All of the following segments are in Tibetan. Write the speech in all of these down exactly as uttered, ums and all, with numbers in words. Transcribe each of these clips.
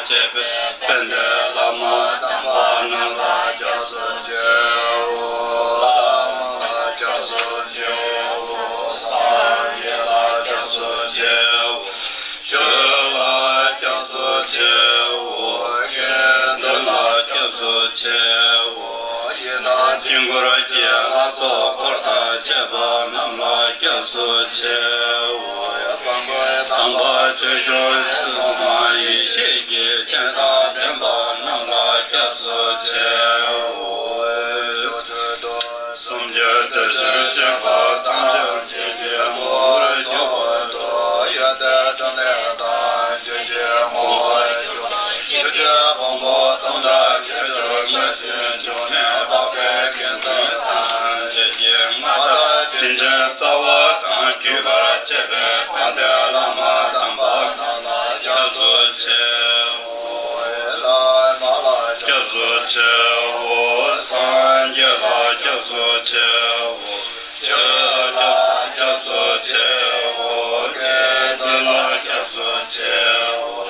བྱེད་པའི་དཔལ་ལྡན་བླ་མ་དམ་པ་རྣམས་ལ་སྐྱབས་སུ་མཆིའོ། བླ་མ་ལ་སྐྱབས་སུ་མཆིའོ། སངས་རྒྱས་ལ་སྐྱབས་སུ་མཆིའོ། ཆོས་ལ་སྐྱབས་སུ་མཆིའོ། དགེ་འདུན་ལ་སྐྱབས་སུ་མཆིའོ། ཡི་དམ་དཀྱིལ་འཁོར་གྱི་ལྷ་ཚོགས་འཁོར་དང་བཅས་པ་རྣམས་ལ་སྐྱབས་སུ་མཆིའོ། དམ་པ་ཆོས་སྐྱོང་སྲུང་མ་ཡེ་ཤེས་ཀྱི་སྤྱན་དང་ལྡན་པ་རྣམས་ལ་སྐྱབས་སུ་མཆིའོ། སུམ་བརྒྱ་དྲུག་ཅུ་སོགས་པ་ཐམས་ཅད་ཀྱི་ངོ་བོར་གྱུར་པ་དང་། ཡོན་ཏན་ཕྲིན་ལས་ཐམས་ཅད་ཀྱི་ངོ་བོར་གྱུར་པ། ཆོས་ཀྱི་ཕུང་པོ་སྟོང་ཕྲག་བརྒྱད་ཅུ་རྩ་བཞི་འབྱུང་གནས་འཕགས་པའི་དགེ་འདུན་ཐམས་ཅད་ཀྱི་མངའ་བདག་དྲིན་ཅན་རྩ་བ་དང་བརྒྱུད་པར་བཅས་པའི་དཔལ་ལྡན་བླ་མ་དམ་པ་རྣམས་ལ་སྐྱབས་སུ་མཆིའོ། བླ་མ་ལ་སྐྱབས་སུ་མཆིའོ། སངས་རྒྱས་ལ་སྐྱབས་སུ་མཆིའོ། ཆོས་ལ་སྐྱབས་སུ་མཆིའོ། དགེ་འདུན་ལ་སྐྱབས་སུ་མཆིའོ།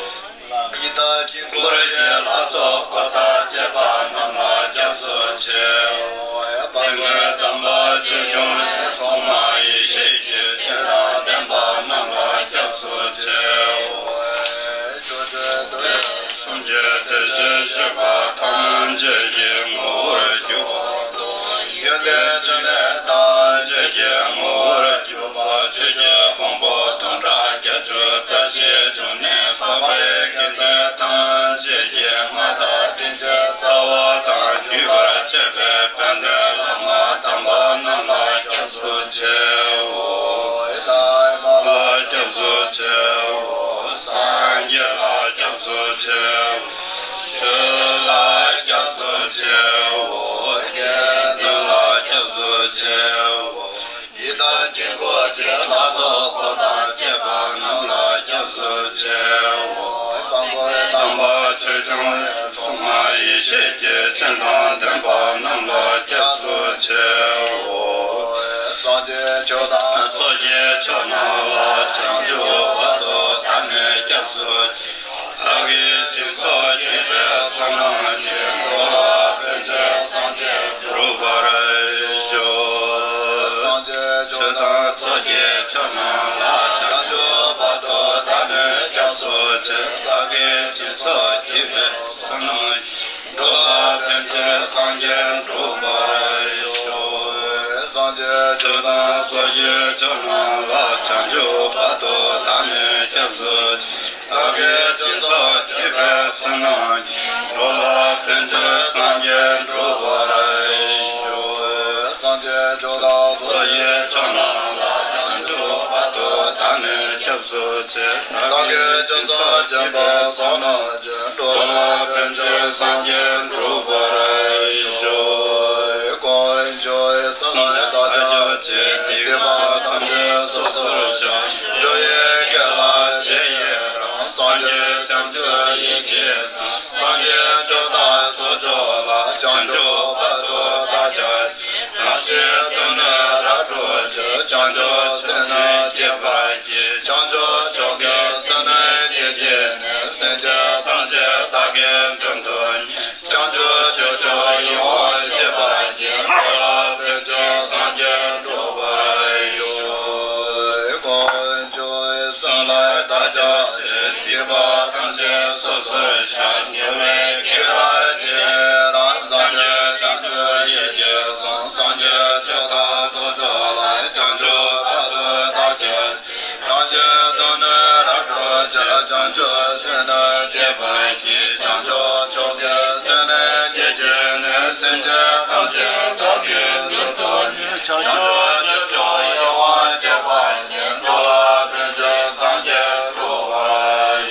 ཡི་དམ་དཀྱིལ་འཁོར་གྱི་ལྷ་ཚོགས་འཁོར་དང་བཅས་པ་རྣམས་ལ་སྐྱབས་སུ་མཆིའོ། དཔལ་ལྡན་དམ་པ་ཆོས་སྐྱོང་སྲུང་མ་ཡེ་ཤེས་ཀྱི་སྤྱན་དང་ལྡན་པ་རྣམས་ལ་སྐྱབས་སུ་མཆིའོ། སུམ་བརྒྱ་དྲུག་ཅུ་སོགས་པ་ཐམས་ཅད་ཀྱི་ངོ་བོར་གྱུར་པ། ཡོན་ཏན་ཕྲིན་ལས་ཐམས་ཅད་ཀྱི་ངོ་བོར་གྱུར་པ། ཆོས་ཀྱི་ཕུང་པོ་སྟོང་ཕྲག་བརྒྱད་ཅུ་རྩ་བཞི་འབྱུང་གནས་འཕགས་པའི་དགེ་འདུན་ཐམས་ཅད་ཀྱི་མངའ་བདག་དྲིན་ཅན་རྩ་བ་དང་བརྒྱུད་པར་བཅས་པའི་དཔལ་ལྡན་བླ་མ་དམ་པ་རྣམས་ལ་སྐྱབས་སུ་མཆིའོ། ལྷ་ལ་སྐྱབས་སུ་མཆིའོ། སངས་རྒྱས་ལ་སྐྱབས་སུ་མཆིའོ། ཆོས་ལ་སྐྱབས་སུ་མཆིའོ། དགེ་འདུན་ལ་སྐྱབས་སུ་མཆིའོ། ཡི་དམ་དཀྱིལ་འཁོར་གྱི་ལྷ་ཚོགས་འཁོར་དང་བཅས་པ་རྣམས་ལ་སྐྱབས་སུ་མཆིའོ། དམ་པ་ཆོས་སྐྱོང་སྲུང་མ་ཡེ་ཤེས་ཀྱི་སྤྱན་དང་ལྡན་པ་རྣམས་ལ་སྐྱབས་སུ་མཆིའོ། སངས་རྒྱས་ཆོས་དང་ཚོགས་ཀྱི་མཆོག་རྣམས་ལ། བྱང་ཆུབ་བར་དུ་བདག་ནི་སྐྱབས་སུ་མཆི། བདག་གིས་སྦྱིན་སོགས་བགྱིས་པའི་བསོད་ནམས་ཀྱིས། འགྲོ་ལ་ཕན་ཕྱིར་སངས་རྒྱས་འགྲུབ་པར་ཤོག། སངས་རྒྱས་ཆོས་དང་ཚོགས་ཀྱི་མཆོག་རྣམས་ལ། བྱང་ཆུབ་བར་དུ་བདག་ནི་སྐྱབས་སུ་མཆི། བདག་གིས་སྦྱིན་སོགས་བགྱིས་པའི་བསོད་ནམས་ཀྱིས། འགྲོ་ལ་ཕན་ཕྱིར་སངས་རྒྱས་འགྲུབ་པར་ཤོག། སངས་རྒྱས་ཆོས་དང་ཚོགས་ཀྱི་མཆོག་རྣམས་ལ། བྱང་ཆུབ་བར་དུ་བདག་ནི་སྐྱབས་སུ་མཆི། བདག་གིས་སྦྱིན་སོགས་བགྱིས་པའི་བསོད་ནམས་ཀྱིས། འགྲོ་ལ་ཕན་ཕྱིར་སངས་རྒྱས་འགྲུབ་པར་ཤོག། སངས་རྒྱས་ཆོས་དང་ཚོགས་ཀྱི་མཆོག་རྣམས་ལ། བྱང་ཆུབ་བར་དུ་བདག་ནི་སྐྱབས་སུ་མཆི། བདག་གིས་སྦྱིན་སོགས་བགྱིས་པའི་བསོད་ནམས་ཀྱིས། འགྲོ་ལ་ཕན་ཕྱིར་སངས་རྒྱས་འགྲུབ་པར་ཤོག། དཀོན་མཆོག་གསུམ་ལ་བདག་སྐྱབས་མཆི། སྡིག་པ་ཐམས་ཅད་སོ་སོར་བཤགས། འགྲོ་བའི་དགེ་ལ་རྗེས་ཡི་རང་། སངས་རྒྱས་བྱང་ཆུབ་ཡིད་ཀྱིས་བཟུང་། སངས་རྒྱས་ཆོས་དང་ཚོགས་མཆོག་ལ། བྱང་ཆུབ་བར་དུ་བདག་སྐྱབས་མཆི། རང་གཞན་དོན་ནི་རབ་བསྒྲུབ་ཕྱིར། བྱང་ཆུབ་སེམས་ནི་བསྐྱེད་པར་བགྱི། བྱང་ཆུབ་མཆོག་གི་སེམས་ནི་བསྐྱེད་བགྱིས་ནས། སེམས་ཅན་ཐམས་ཅད་བདག་གིས་མགྲོན་དུ་གཉེར། བྱང་ཆུབ་སྤྱོད་མཆོག་ཡིད་འོང་སྤྱད་པར་བགྱི། འགྲོ་ལ་ཕན་ཕྱིར་སངས་རྒྱས་འགྲུབ་པར་ཤོག། དཀོན་མཆོག་གསུམ་ལ་བདག་སྐྱབས་མཆི། སྡིག་པ་ཐམས་ཅད་སོ་སོར་བཤགས། འགྲོ་བའི་དགེ་ལ་རྗེས་ཡི་རང་། སངས་རྒྱས་བྱང་ཆུབ་ཡིད་ཀྱིས་བཟུང་། སངས་རྒྱས་ཆོས་དང་ཚོགས་མཆོག་ལ། བྱང་ཆུབ་བར་དུ་བདག་སྐྱབས་མཆི། རང་གཞན་དོན་ནི་རབ་བསྒྲུབ་ཕྱིར། བྱང་ཆུབ་སེམས་ནི་བསྐྱེད་པར་བགྱི། བྱང་ཆུབ་མཆོག་གི་སེམས་ནི་བསྐྱེད་བགྱིས་ནས། སེམས་ཅན་ཐམས་ཅད་བདག་གིས་མགྲོན་དུ་གཉེར། བྱང་ཆུབ་སྤྱོད་མཆོག་ཡིད་འོང་སྤྱད་པར་བགྱི། འགྲོ་ལ་ཕན་ཕྱིར་སངས་རྒྱས་འགྲུབ་པར་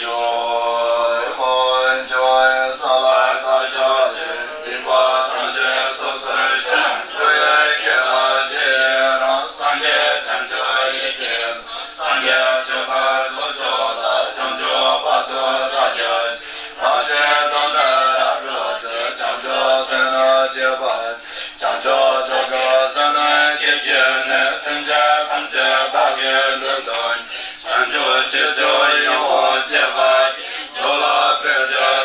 ཤོག། དཀོན་མཆོག་གསུམ་ལ་བདག་སྐྱབས་མཆི། སྡིག་པ་ཐམས་ཅད་སོ་སོར་བཤགས། འགྲོ་བའི་དགེ་ལ་རྗེས་ཡི་རང་། སངས་རྒྱས་བྱང་ཆུབ་ཡིད་ཀྱིས་བཟུང་། སངས་རྒྱས་ཆོས་དང་ཚོགས་མཆོག་ལ། བྱང་ཆུབ་བར་དུ་བདག་སྐྱབས་མཆི། རང་གཞན་དོན་ནི་རབ་བསྒྲུབ་ཕྱིར། བྱང་ཆུབ་སེམས་ནི་བསྐྱེད་པར་བགྱི། བྱང་ཆུབ་མཆོག་གི་སེམས་ནི་བསྐྱེད་བགྱིས་ནས། སེམས་ཅན་ཐམས་ཅད་བདག་གིས་མགྲོན་དུ་གཉེར། བྱང་ཆུབ་སྤྱོད་མཆོག་ཡིད་འོང་སྤྱད་པར་བགྱི། འགྲོ་ལ་ཕན་ཕྱིར་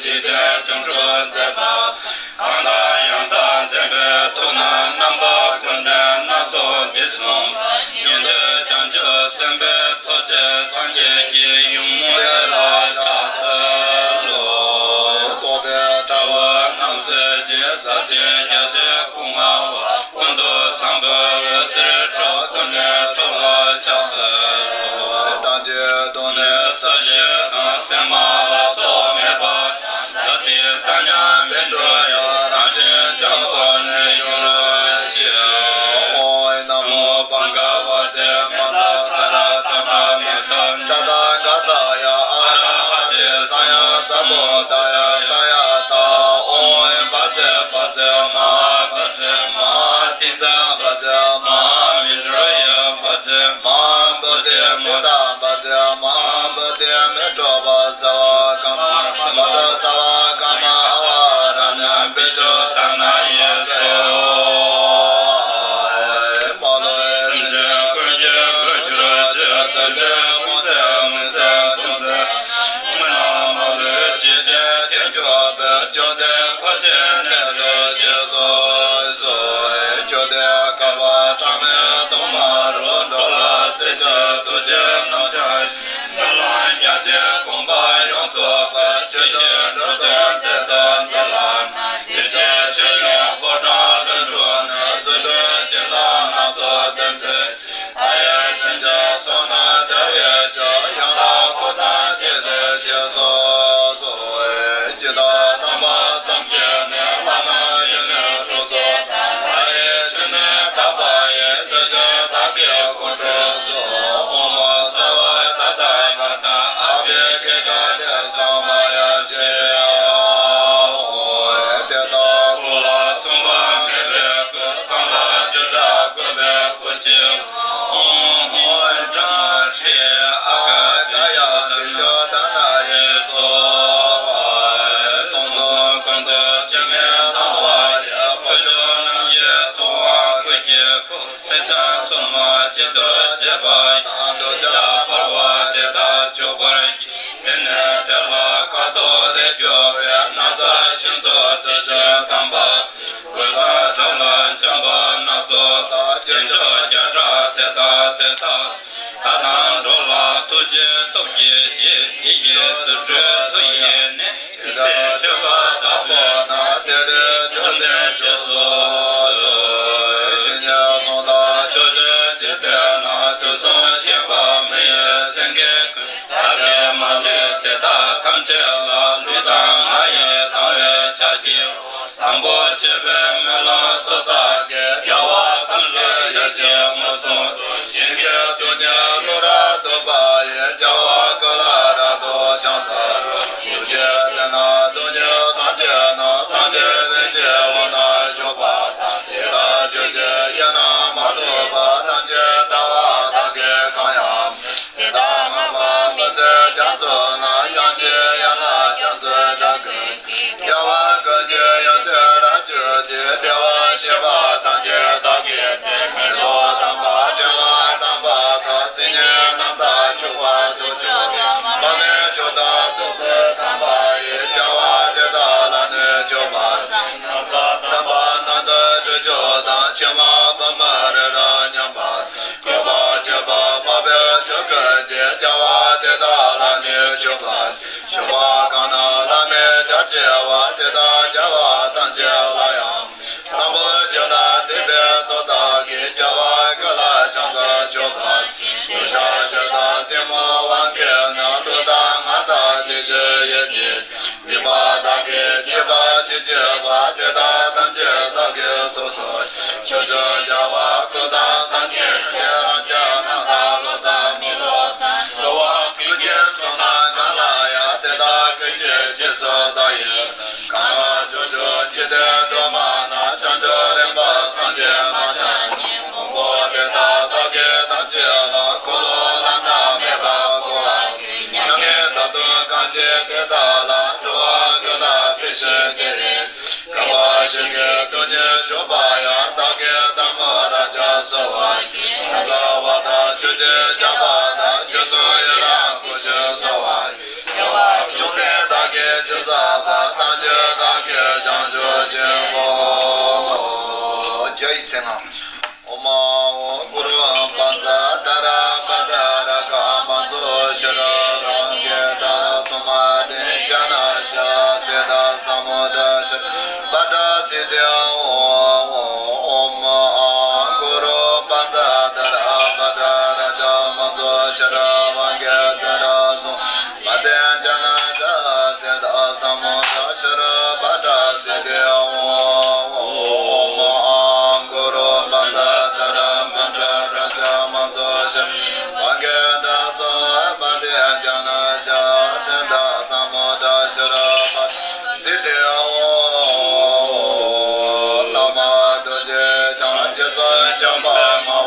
འཇིག་རྟེན་སྐྱོང་གྲོགས་མཛད་པ། གང་དང་ཡང་དག་ལྡན་པའི་ཐུགས་རྣམས། རྣམ་པ་ཀུན་ལྡན་སྣ་ཚོགས་འདི་གསུངས་པ། ཉན་ཐོས་བྱང་ཆུབ་སེམས་དཔའི་ཚོགས་བཅས་སངས་རྒྱས་ཀྱི་ཡུམ་འོད་ལ་ཕྱག་འཚལ་ལོ། རྟོག་པའི་དྲ་བ་རྣམ་སེལ་ཞིང་། ཟབ་ཅིང་རྒྱ་ཆེའི་སྐུ་མངའ་བ། ཀུན་ཏུ་བཟང་པོའི་འོད་ཟེར་འཕྲོ། ཀུན་ནས་འཕྲོ་བརླག་ཕྱག་འཚལ་ལོ། ཐམས་ཅད་སྟོང་ནས་སྲ་ཞིང་དྭངས། གསེག་མ་ལ་སོགས་མེད་པ། ལྷ་དེ་དག་ཀྱང་མི་འགྲོ་ཡང་། རང་བཞིན་འཇམ་པོར་གནས་གྱུར་ཅིག། ཨོཾ་ན་མོ་བྷ་ག་བ་ཏེ། མ་ཛ་ས་ར་ཏ་བྲ་མི་ཏ་ཛ་ཏ་ག་ཏ་ཡ། ཨ་ར་ཧ་ཏེ་སམ་མ་སམ་བུདྡྷ་ཡ། ཏ་ཡ་ཐཱ། ཨོཾ་བཛྲ་བཛྲ་མ་ཧཱ་བཛྲ་མ་ཧཱ་ཏཱིཛ་བཛྲ་མ་ཧཱ་མཻ་ཏྲེ་ཡ་བཛྲ་མ་ཧཱ་བོ་དྷི་ཙིཏྟ་བཛྲ་མ་ཧཱ་བོ་དྷི་མི་ཏྲོ་བྷ་སརྦ་ཀ་མ་སརྦ་ཀ་མ་ཨ་བ་ར་ཎ་པི་ཤོ་དྷ་ན་ཡེ་སྭཱ་ཧཱ། མ་ལུས་སེམས་ཅན་ཀུན་གྱི་མགོན་གྱུར་ཅིག། དོན་ཆེན་ཕུན་ཚོགས་མུན་སེལ་ཚོགས་མཛད་མི་ལ། མ་ལུས་འཇིགས་བྱེད་ཐེབས་སྐྱོ་བའི། བཅོམ་ལྡན་འཁོར་བཅས་གནས་སུ་གཤེགས་སུ་གསོལ། བཅོམ་ལྡན་གར་པ་ཁྲ་མོའི་གདོང་དམར་པོ། འགྲོ་ལ་བརྩེ་ཆེན་ཐུགས་རྗེའི་རྣམ་ལྕགས་ཤིང་། སྨོན་ལམ་རྒྱ་ཆེའི་དགོངས་པ་ཡོངས་རྫོགས་པ། ཇི་བཞིན་འགྲོ་དོན་མཛད་དུ་འདི་ལ། བདེ་གཤེགས་ཆོས་ཀྱི་ཕོ་བྲང་ལྷུན་གྲུབ་ན། རྫུ་འཕྲུལ་བྱིན་རླབས་སྣ་ཚོགས་སྟོན་མཛད། མཐའ་ཡས་སེམས་ཅན་ཚོགས་རྣམས་བསྒྲལ་བའི་ཕྱིར། ཡང་དག་འཁོར་དང་བཅས་ཏེ་གཤེགས་སུ་གསོལ། ཇི་ལྟར་བསམ་པ་ཙམ་གྱིས་ནི། ལྷ་དང་ཡུལ་ནི་འཁྲུགས་སུ་དག། ལྷ་ཡི་ཆོས་ནི་དག་པ་ཡི། དེ་བཞིན་བདག་གིས་ཀུན་འཁྲུགས་སོ། ཨོཾ་སརྦ་ཏ་ཐཱ་ག་ཏ་ཨ་བྷི་ཤེ་ཀ་ཏེ་ས་མ་ཡ་ཤེ། ཨོཾ་དེ་ལྟར་སྐུ་ལ་མཚུངས་པ་མེད་པའི་སྐུ། མཚན་ལ་བརྗོད་བྱ་དཀོན་པའི་སྐུ་ཆེ། ཨོཾ་ཧཱུྃ་ཀྲང་ཧྲཱིཿ་ཨ་ག་ག་ཡ་བི་ཤྭ་ཏ་ན་ཡེ་སྭཱ་ཧཱ། སྟོང་གསུམ་ཀུན་ཏུ་འཇིགས་མེད་སྣང་བ་ཡི། དཀོན་མཆོག་རྣམས་ཀྱི་ཐུབ་དབང་སྐུ་གཅིག་པུ། སེམས་ཅན་སྲུང་མ་བྱེད་དུ་བྱེད་པ་དང་། འདོད་ཆགས་འཁོར་བ་དེ་དག་བྱུང་བར་བགྱི། དེ་ནས་དེ་ལ་ཁ་དོག་ལེགས་བྱུག་པའི། ན་བཟའ་ཤིན་ཏུ་དྲི་ཞིམ་དམ་པ། གོས་བཟང་ལྗང་ལ་འཇམ་པ་སྣ་ཚོགས་དང་། སྐྱེས་མཆོག་བརྒྱ་ཕྲག་དེ་དག་དེ་དག་ལྷ་དང་འགྲོ་ལ་ཐུགས་རྗེའི་སྟོབས་ཀྱིས་བཞེས། ཉིད་ཀྱི་རྫུ་འཕྲུལ་མཐུ་ཡིས་ནི། ཇི་སྲིད་མཆོད་པ་དག་པོ་ན། དེ་སྲིད་བཅོམ་ལྡན་གཤེགས་སུ་གསོལ། ཇི་སྙེད་ལུང་དང་ཕྱོགས་བཅུའི་འཇིག་རྟེན་ན། དུས་གསུམ་གཤེགས་པ་མི་ཡི་སེང་གེ་ཀུན། བདག་གིས་མ་ལུས་དེ་དག་ཐམས་ཅད་ལ། ལུས་དང་ངག་ཡིད་དང་བས་ཕྱག་བགྱིའོ། བཟང་པོ་སྤྱོད་པའི་སྨོན་ལམ་སྟོབས་དག་གིས། རྒྱལ་བ་ཐམས་ཅད་ཡིད་ཀྱིས་མངོན་སུམ་དུ། གཞན་གྱི་སྡུག་བསྔལ་བློ་རབ་རྟོག་པ་ཡིས། རྒྱལ་བ་ཀུན་ལ་རབ་ཏུ་ཕྱག་འཚལ་ལོ། ཐུགས་རྗེས་བརྟན་ན་སྡུག་བསྔལ་སངས་རྒྱས་རྣམས། སངས་རྒྱས་སྲས་ཀྱི་དབང་ན་བཞུགས་པ་དང་། དེ་དག་ཆོས་ཀྱི་དབྱིངས་རྣམས་མ་ལུས་པ། ཐམས་ཅད་ལྟ་བ་དག་གིས་གང་ཡང་མིན། དེ་དག་སྔགས་པ་མི་ཟད་རྒྱ་མཚོ་རྣམས། དབྱངས་ཀྱི་ཡན་ལག་རྒྱ་མཚོའི་སྒྲ་ཀུན་གྱིས། རྒྱལ་བ་ཀུན་གྱི་ཡོན་ཏན་རབ་བརྗོད་ཅིང་། བདེ་བར་གཤེགས་པ་ཐམས་ཅད་བདག་གིས་བསྟན། མི་སློབ་དམ་པ་ཕྲེང་བ་དམ་པ་དག། སིལ་སྙན་རྣམ་དག་མཆོད་པ་དུ་མཆོག་དང་། མར་མེ་མཆོག་དང་ཏོག་ཙེ་དམ་པ་ཡིས། རྒྱལ་བ་དེ་དག་ལ་ནི་མཆོད་པར་བསམ། ན་བཟའ་དམ་པ་རྣམས་དང་དྲི་མཆོག་དང་། ཕྱེ་མ་བུ་མོ་རི་རབ་མཉམ་པར་བསམ། གོས་པ་བྱེ་བ་འཕགས་པའི་ཆོས་ཀུན་གྱིས། རྒྱལ་བ་དེ་དག་ལ་ནི་མཆོད་པར་བསམ། མཆོད་པ་གང་རྣམས་བླ་མེད་རྒྱ་ཆེ་བ། དེ་དག་རྒྱལ་བ་ཐམས་ཅད་ལ་ཡང་། བཟང་པོ་སྤྱོད་ལ་ལྡན་པའི་སྟོབས་དག་གིས། རྒྱལ་བ་ཀུན་ལ་ཕྱག་འཚལ་མཆོད་པར་བསམ། འདོད་ཆགས་ཞེ་སྡང་གཏི་མུག་དབང་གིས་ནི། ལུས་དང་ངག་དང་ཡིད་ཀྱི་ཡིད་ཀྱིས། སྡིག་པ་དག་གིས་བགྱིས་པ་ཅི་མཆིས་པ། དེ་དག་ཐམས་ཅད་བདག་གིས་སོ་སོར་བཤགས། ཕྱོགས་བཅུའི་རྒྱལ་བ་ཀུན་དང་སངས་རྒྱས་སྲས། རང་རྒྱལ་རྣམས་དང་སློབ་དང་མི་སློབ་དང་། འགྲོ་བ་ཀུན་གྱི་གསུང་རྣམས་གང་ལ་ཡང་། དེ་དག་ཀུན་གྱི་རྗེས་སུ་བདག་ཡི་རང་། གང་ལ་ཕྱོགས་བཅུའི་འཇིག་རྟེན་སྒྲོན་མ་རྣམས། བྱང་ཆུབ་རིམ་པར་སངས་རྒྱས་མ་ཆགས་ཉིད། དབང་པོ་དེ་དག་བདག་གིས་ཐམས་ཅད་ལ། འཁོར་ལོ་བླ་ན་མེད་པར་བསྐོར་བར་བགྱི། མྱ་ངན་འདའ་སྟོན་གང་བྱེད་དེ་དག་ལ། འགྲོ་བ་ཀུན་ལ་ཕན་ཕྱིར་དེ་བས། བསྐལ་པ་བཞི་གི་སྡུག་བསྔལ་སྦྱོང་བར་ཡང་། བདག་གིས་ཐལ་མོ་སྐྱེས་སུ་གསོལ་བར་བགྱི། ཕྱག་འཚལ་བ་དང་མཆོད་ཅིང་བཤགས་པ་དང་། རྗེས་སུ་ཡི་རང་བསྐུལ་ཞིང་གསོལ་བ་ཡི། བྱང་སེམས་བདག་གིས་ཅི་བསགས་པ། ཏེ་ང་། ཨོཾ་ཨཱཿཧཱུྃ་གུ་རུ་བཛྲ་དྷ་ར་བཛྲ་རཀྵ་མཛུ་ཤྲ་བྷ་ཥྛ་ཏ་སུ་མ་ཏེ་ཛྙཱ་ན་ཤ་སེ་ཏ་ས་མུ་དྲ་ཤྲ་བྷ་ཥྛ་སིདྡྷི་ཧཱུྃ། ཨོཾ་ཨཱཿཧཱུྃ་གུ་རུ་བཛྲ་དྷ་ར་བཛྲ་རཀྵ་མཛུ་ཤྲ་བྷ་ཥྛ་ཏ་སུ་མ་ཏེ་ཛྙཱ་ན་ཤ་སེ་ཏ་ས་མུ་དྲ་ཤྲ་བྷ་ཥྛ་སིདྡྷི་ཧཱུྃ། ཨོཾ་ཨཱཿཧཱུྃ་གུ་རུ་བཛྲ་དྷ་ར་བཛྲ་རཀྵ་མཛུ་ཤྲ་བྷ་ཥྛ་ཏ་སུ་མ་ཏེ་ཛྙཱ་ན་ཤ་སེ་ཏ་ས་མུ་དྲ་ཤྲ་བྷ་ཥྛ་སིདྡྷི་ཧཱུྃ། བླ་མ་རྡོ་རྗེ་འཆང་རྗེ་བཙུན་འཇམ་དཔལ་ངག་དབང་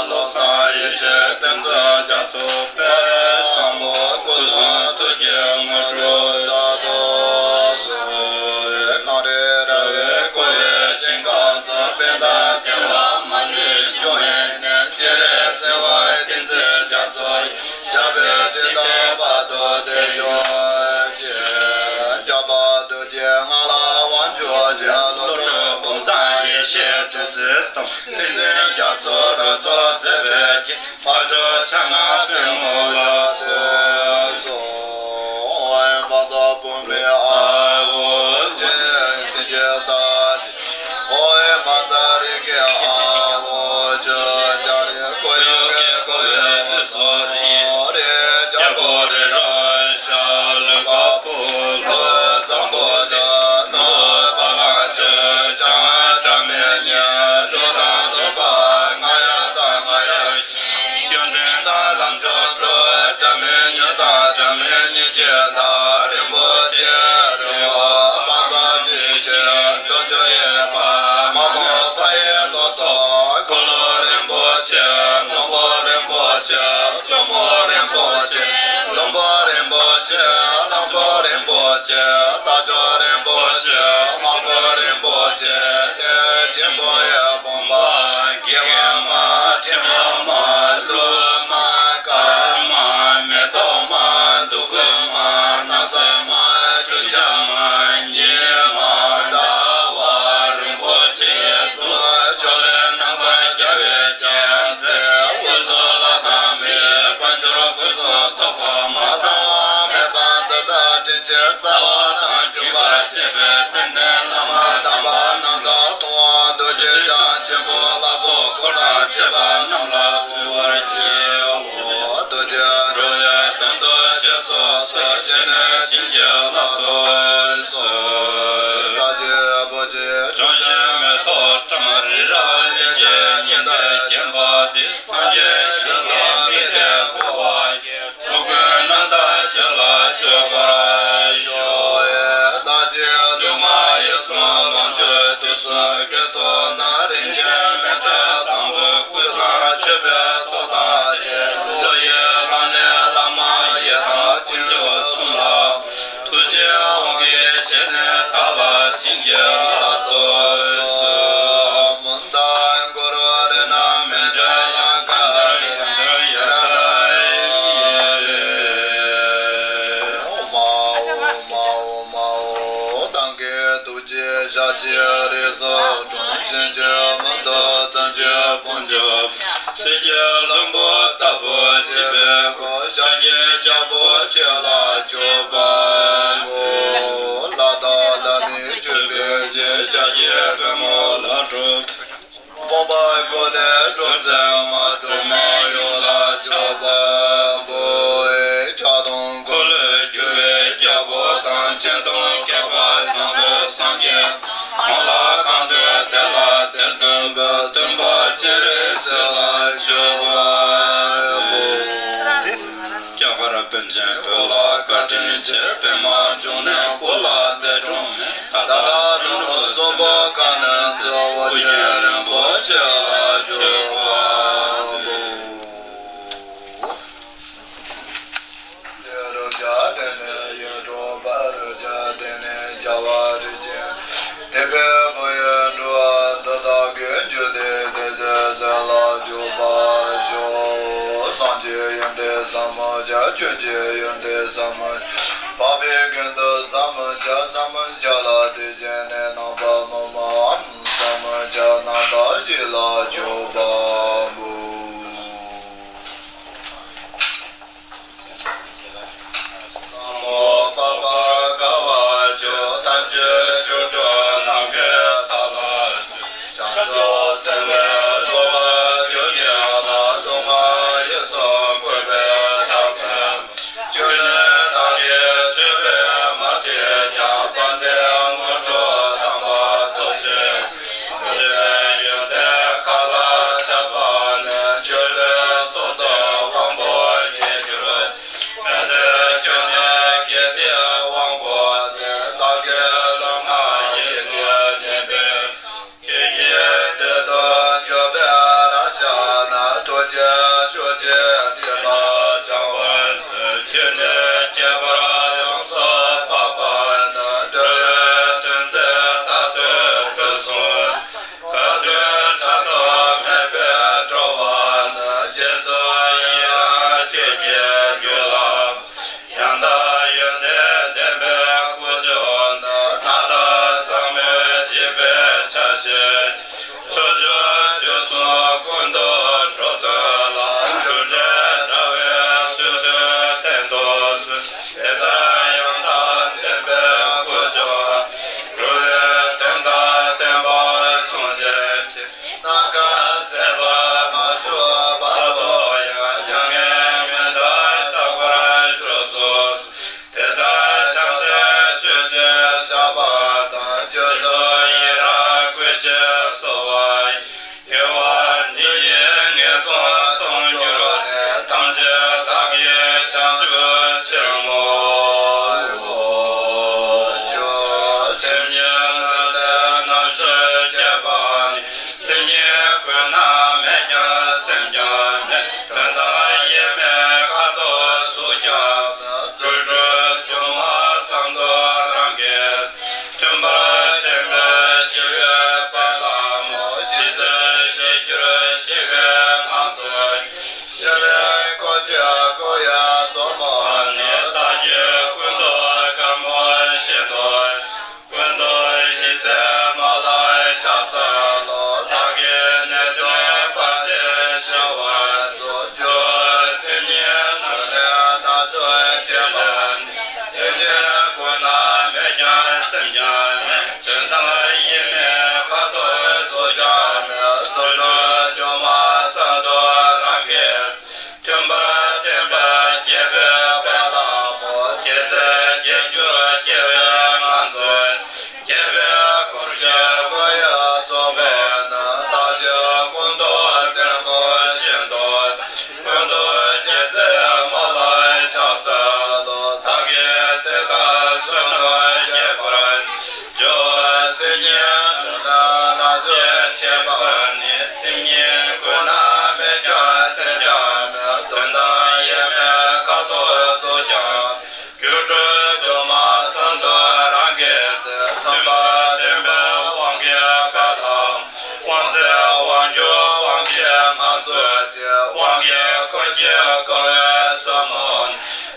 བློ་བཟང་ཡེ་ཤེས་བསྟན་འཛིན་རྒྱ་མཚོ་དཔལ་བཟང་པོ་སྐུ་གསུང་ཐུགས་ཀྱི་དངོས་གྲུབ་རྩལ་དུ་གསོལ། གངས་རི་ར་བས་བསྐོར་བའི་ཞིང་ཁམས་སུ་དཔལ་ལྡན་བདེ་བ་མ་ལུས་འབྱུང་བའི་གནས། སྤྱན་རས་གཟིགས་དབང་བསྟན་འཛིན་རྒྱ་མཚོ་ཡི། ཞབས་པད་སྲིད་མཐའི་བར་དུ་བརྟན་གྱུར་ཅིག། འཇམ་དཔལ་རྡོ་རྗེ་ངག་དབང་དབང་ཕྱུག་རྗེ། བློ་གྲོས་བུམ་ཚང་ཡེ་ཤེས་བདུད་རྩིའི་གཏེར། བསྟན་འཛིན་རྒྱ་མཚོ་རབ་རྫོགས་མཛད་པའི་རྗེ། འཕགས་མཆོག་ཕྱག་ན་པདྨོ་ལ་གསོལ། ཨོཾ་བཛྲ་བྷཱུ་མི་ཨཱཿཧཱུྃ། ཨོཾ་བཛྲ་རེ་ཁེ་ཨཱཿཧཱུྃ། ཆུ་སྐྱ་རེ་ཀོ་ཡོ་ཀེ་ཀོ་བེ་བུ་སོ་རེ། རེ་རྒྱལ་པོ་རེ་ར་ཤ་ལུ་པ་པུ་ལོ། བཟང་པོ་ལ་ནོ་པ་ལ་ཅོ་ཅང་ཅ་མེ་ཉེ་ལོ་ར་ལོ་པ་ང་ཡ་ད་ང་ཡ། ཡོན་ཏན་དང་ལམ་མཆོག་འགྲོ། འདྲ་མིན་ཉོན་དང་འདྲ་མིན་སྙིང་རྗེ་དང་། རིན་པོ་ཆེ་རི་བོ་དཔག་བསམ་འཇིགས་བྱེད་རྡོ་རྗེ་ཡོད་པ། མ་མོ་ཕ་ཡི་ལོ་ཏོག་འཁོར་ལོ་རིན་པོ་ཆེ། ལྷུན་པོ་རིན་པོ་ཆེ། གཙོ་མོ་རིན་པོ་ཆེ། ལྷུན་པོ་རིན་པོ་ཆེ། ལྷ་མཚོ་རིན་པོ་ཆེ། རྟ་མཆོག་རིན་པོ་ཆེ། དམག་དཔོན་རིན་པོ་ཆེ། གནས་ཆེན་པོ་ཡི་བུམ་པ། དགེ་བའི་མ། ཕྲེང་བའི་མ། ཀླུ་མ། དཀར་མ། མེ་ཏོག་མ། བདུག་སྤོས་མ། སྣང་གསལ་མ། ཁྲུས་ཆབ་མ། ཉི་མ། ཟླ་བ། རིན་པོ་ཆེ་དུ། ཕྱོགས་ལས་རྣམ་པར་རྒྱལ་བའི་རྒྱལ་མཚན། དབུས་སུ་ལྷ་དང་མིའི་དཔལ་འབྱོར་ཕུན་སུམ་ཚོགས་པ། མ་ཚང་བ་མེད་པ་འདི་དག་དྲིན་ཆེན་རྩ་བ་དང་བརྒྱུད་པར་བཅས་པའི་དཔལ་ལྡན་བླ་མ་དམ་པ་རྣམས་དང་། མཐོང་བ་རྡོ་རྗེ་འཆང་ཆེན་པོ་ལྷ་ཚོགས་འཁོར་དང་བཅས་པ་རྣམས་ལ་གསོལ་བར་བགྱིའོ། རྡོ་རྗེ་འགྲོ་བའི་དོན་དུ་གཤེགས་སུ་གསོལ། བྱས་ནས་བྱིན་གྱིས་བརླབ་ཏུ་གསོལ། ས་གཞི་བུ་གཞི་ལྗོན་ཤིང་མེ་ཏོག་ཀྲམ་རི་ར་གླིང་བཞི་ཉི་ཟླས་བརྒྱན་པ་འདི། སངས་རྒྱས་ཞིང་གི་དམིགས་གཏད་འགོད་པ་ཡི། འགྲོ་ཀུན་རྣམ་དག་ཞིང་ལ་སྤྱོད་པར་ཤོག། བདག་ཅག་ལུས་ངག་ཡིད་གསུམ་ལོངས་སྤྱོད་དུས་གསུམ། དགེ་ཚོགས་དང་རིན་ཆེན་མཎྜལ་བཟང་པོ། ཀུན་བཟང་མཆོད་པའི་ཚོགས་དང་བཅས། བློ་ཡི་ལམ་ནས་བླ་མ་ཡི་དམ་དཀོན་མཆོག་གསུམ་ལ། ཐུགས་རྗེའི་དབང་གིས་བཞེས་ནས་བདག་ལ་བྱིན་གྱིས་བརླབ་ཏུ་གསོལ། མནྡ་གུ་རུ་རཏྣ་མཎྜལ་ཀ་ཏྱ་ཡ་ཏ་ཡེ། ཨོཾ་ཨཱཿཧཱུྃ་ཨོཾ་ཨཱཿཧཱུྃ་ཨོཾ་ཨཱཿཧཱུྃ། གདངས་ཀྱི་རྡོ་རྗེ་ཞལ་གྱི་རིགས་སུ་འཁྲུངས། བྱིན་གྱིས་མི་འདག་དོན་གྱི་ཕུང་པོ། གསེར་གྱི་ལྷུན་པོ་ལྟ་བུ་བརྗིད་པའི་སྐུ། ཞལ་གྱི་རྒྱ་བོ་ཆེ་ལ་མཆོད་པ་འབུལ། ལྷ་དང་ལྷ་མིན་སྤྱོད་པའི་རྗེ། ཞལ་གྱི་པདྨོ་ལ་སྤྲོ། ཕོངས་པ་ཀུན་ལས་སྒྲོལ་མཛད་མ། སྒྲོལ་མ་ཡུམ་ལ་མཆོད་པ་འབུལ། ཕྱག་སྟོང་འཁོར་ལོས་སྒྱུར་བའི་རྒྱལ་པོ་དང་། སྤྱན་སྟོང་ཁྱབ་པ་བཟང་པོ་སངས་རྒྱས། གང་ལ་གང་འདུལ་དེ་ལ་དེར་སྟོན་པ། སྟོན་པ་སྤྱན་རས་གཟིགས་ལ་མཆོད་པ་འབུལ། རྒྱ་གར་པཎ་ཆེན་བོད་ལ་བཀའ་དྲིན་ཆེ། པདྨ་འབྱུང་གནས་བོད་ལ་འདས་གྲོངས་མེད། ད་ལྟ་ལྷུན་གྲུབ་གསུམ་པོ་ཀ་ནས་གཙོ་བོ་རྒྱལ་རིན་པོ་ཆེ་ལ་མཆོད་པ་འབུལ། རོལ་ཆ་དེ་ནས་ཡིད་འཕྲོག་པ། རོལ་ཆ་དེ་ནས་བྱ་བ་རིགས་ཅན། དེ་ཕན་བུ་ཡི་འགྲོ་བ་འདི་དག་གི། རྒྱུ་དེ་དེ་ཚེ་ཟས་ལ་འཇུག་པར་ཤོག། སངས་རྒྱས་ཡོན་ཏན་ཟབ་མོ་བྱ། སྐྱོན་ཅན་ཡོན་ཏན་ཟབ་མོ་བྱ། འཕགས་པའི་ཀུན་ཏུ་ཟབ་མོ་བྱ། ཟབ་མོ་བྱ་ལ་དེ་བཞིན་གནས། རྣམ་པར་སྨིན་མའམ་ཟབ་མོ་བྱ། རྣམ་དག་ཞི་ལ་ སེམས་ཀྱང་མེད། དོན་དམ་ཡེངས་མེད་ཁ་དོག་གཟུགས་ཀྱང་མེད། རྫུ་འཕྲུལ་སྒྱུ་མ་ཚང་དུ་རང་གིས་མཐུན་པ་བརྟན་པ་སྐྱེས་བུ་དཔལ་ལྷ་མོ། སྐྱེད་ཚལ་སྐྱེ་འགྱུར་སྐྱེ་བའི་ངང་ཚུལ། སྐྱེ་བའི་འཁོར་གྱི་སྐུ་ཡི་གཙོ་བོ་ནི། བདག་གི་སྐུ་མདོག་སེར་མོ་བཞིན་དུ། ཀུན་ཏུ་སྐྱེད་ཚལ་མ་ལ་ཕྱག་འཚལ་ལོ། བདག་གི་ཚེ་དང་བསོད་ནམས་རྒྱས་པར་འགྱུར། སེམས་ཉིད་འཕྲིན་ལས་རྣམ་དཔྱོད་ཁྱད་པར་ནི། སེམས་ཉིད་ཀུན་ན་མེད་ཀྱང་སེམས་ཀྱང་མེད། དོན་དམ་ཡེངས་མེད་ཁ་དོག་གཟུགས་ཀྱང་། སྒྱུ་འཕྲུལ་སྒྱུ་མ་ཚང་དུ་རང་གིས་གཟིགས། མཐུན་པ་བརྟན་པའི་དབང་གིས་དཔལ་ལྷ། དབང་ཚད་དབང་སྒྱུར་དབང་གི་ངང་ཚུལ་གྱིས། དབང་གི་འཁོར་གྱིས་བསྐོར་བའི་བཙུན་མོ།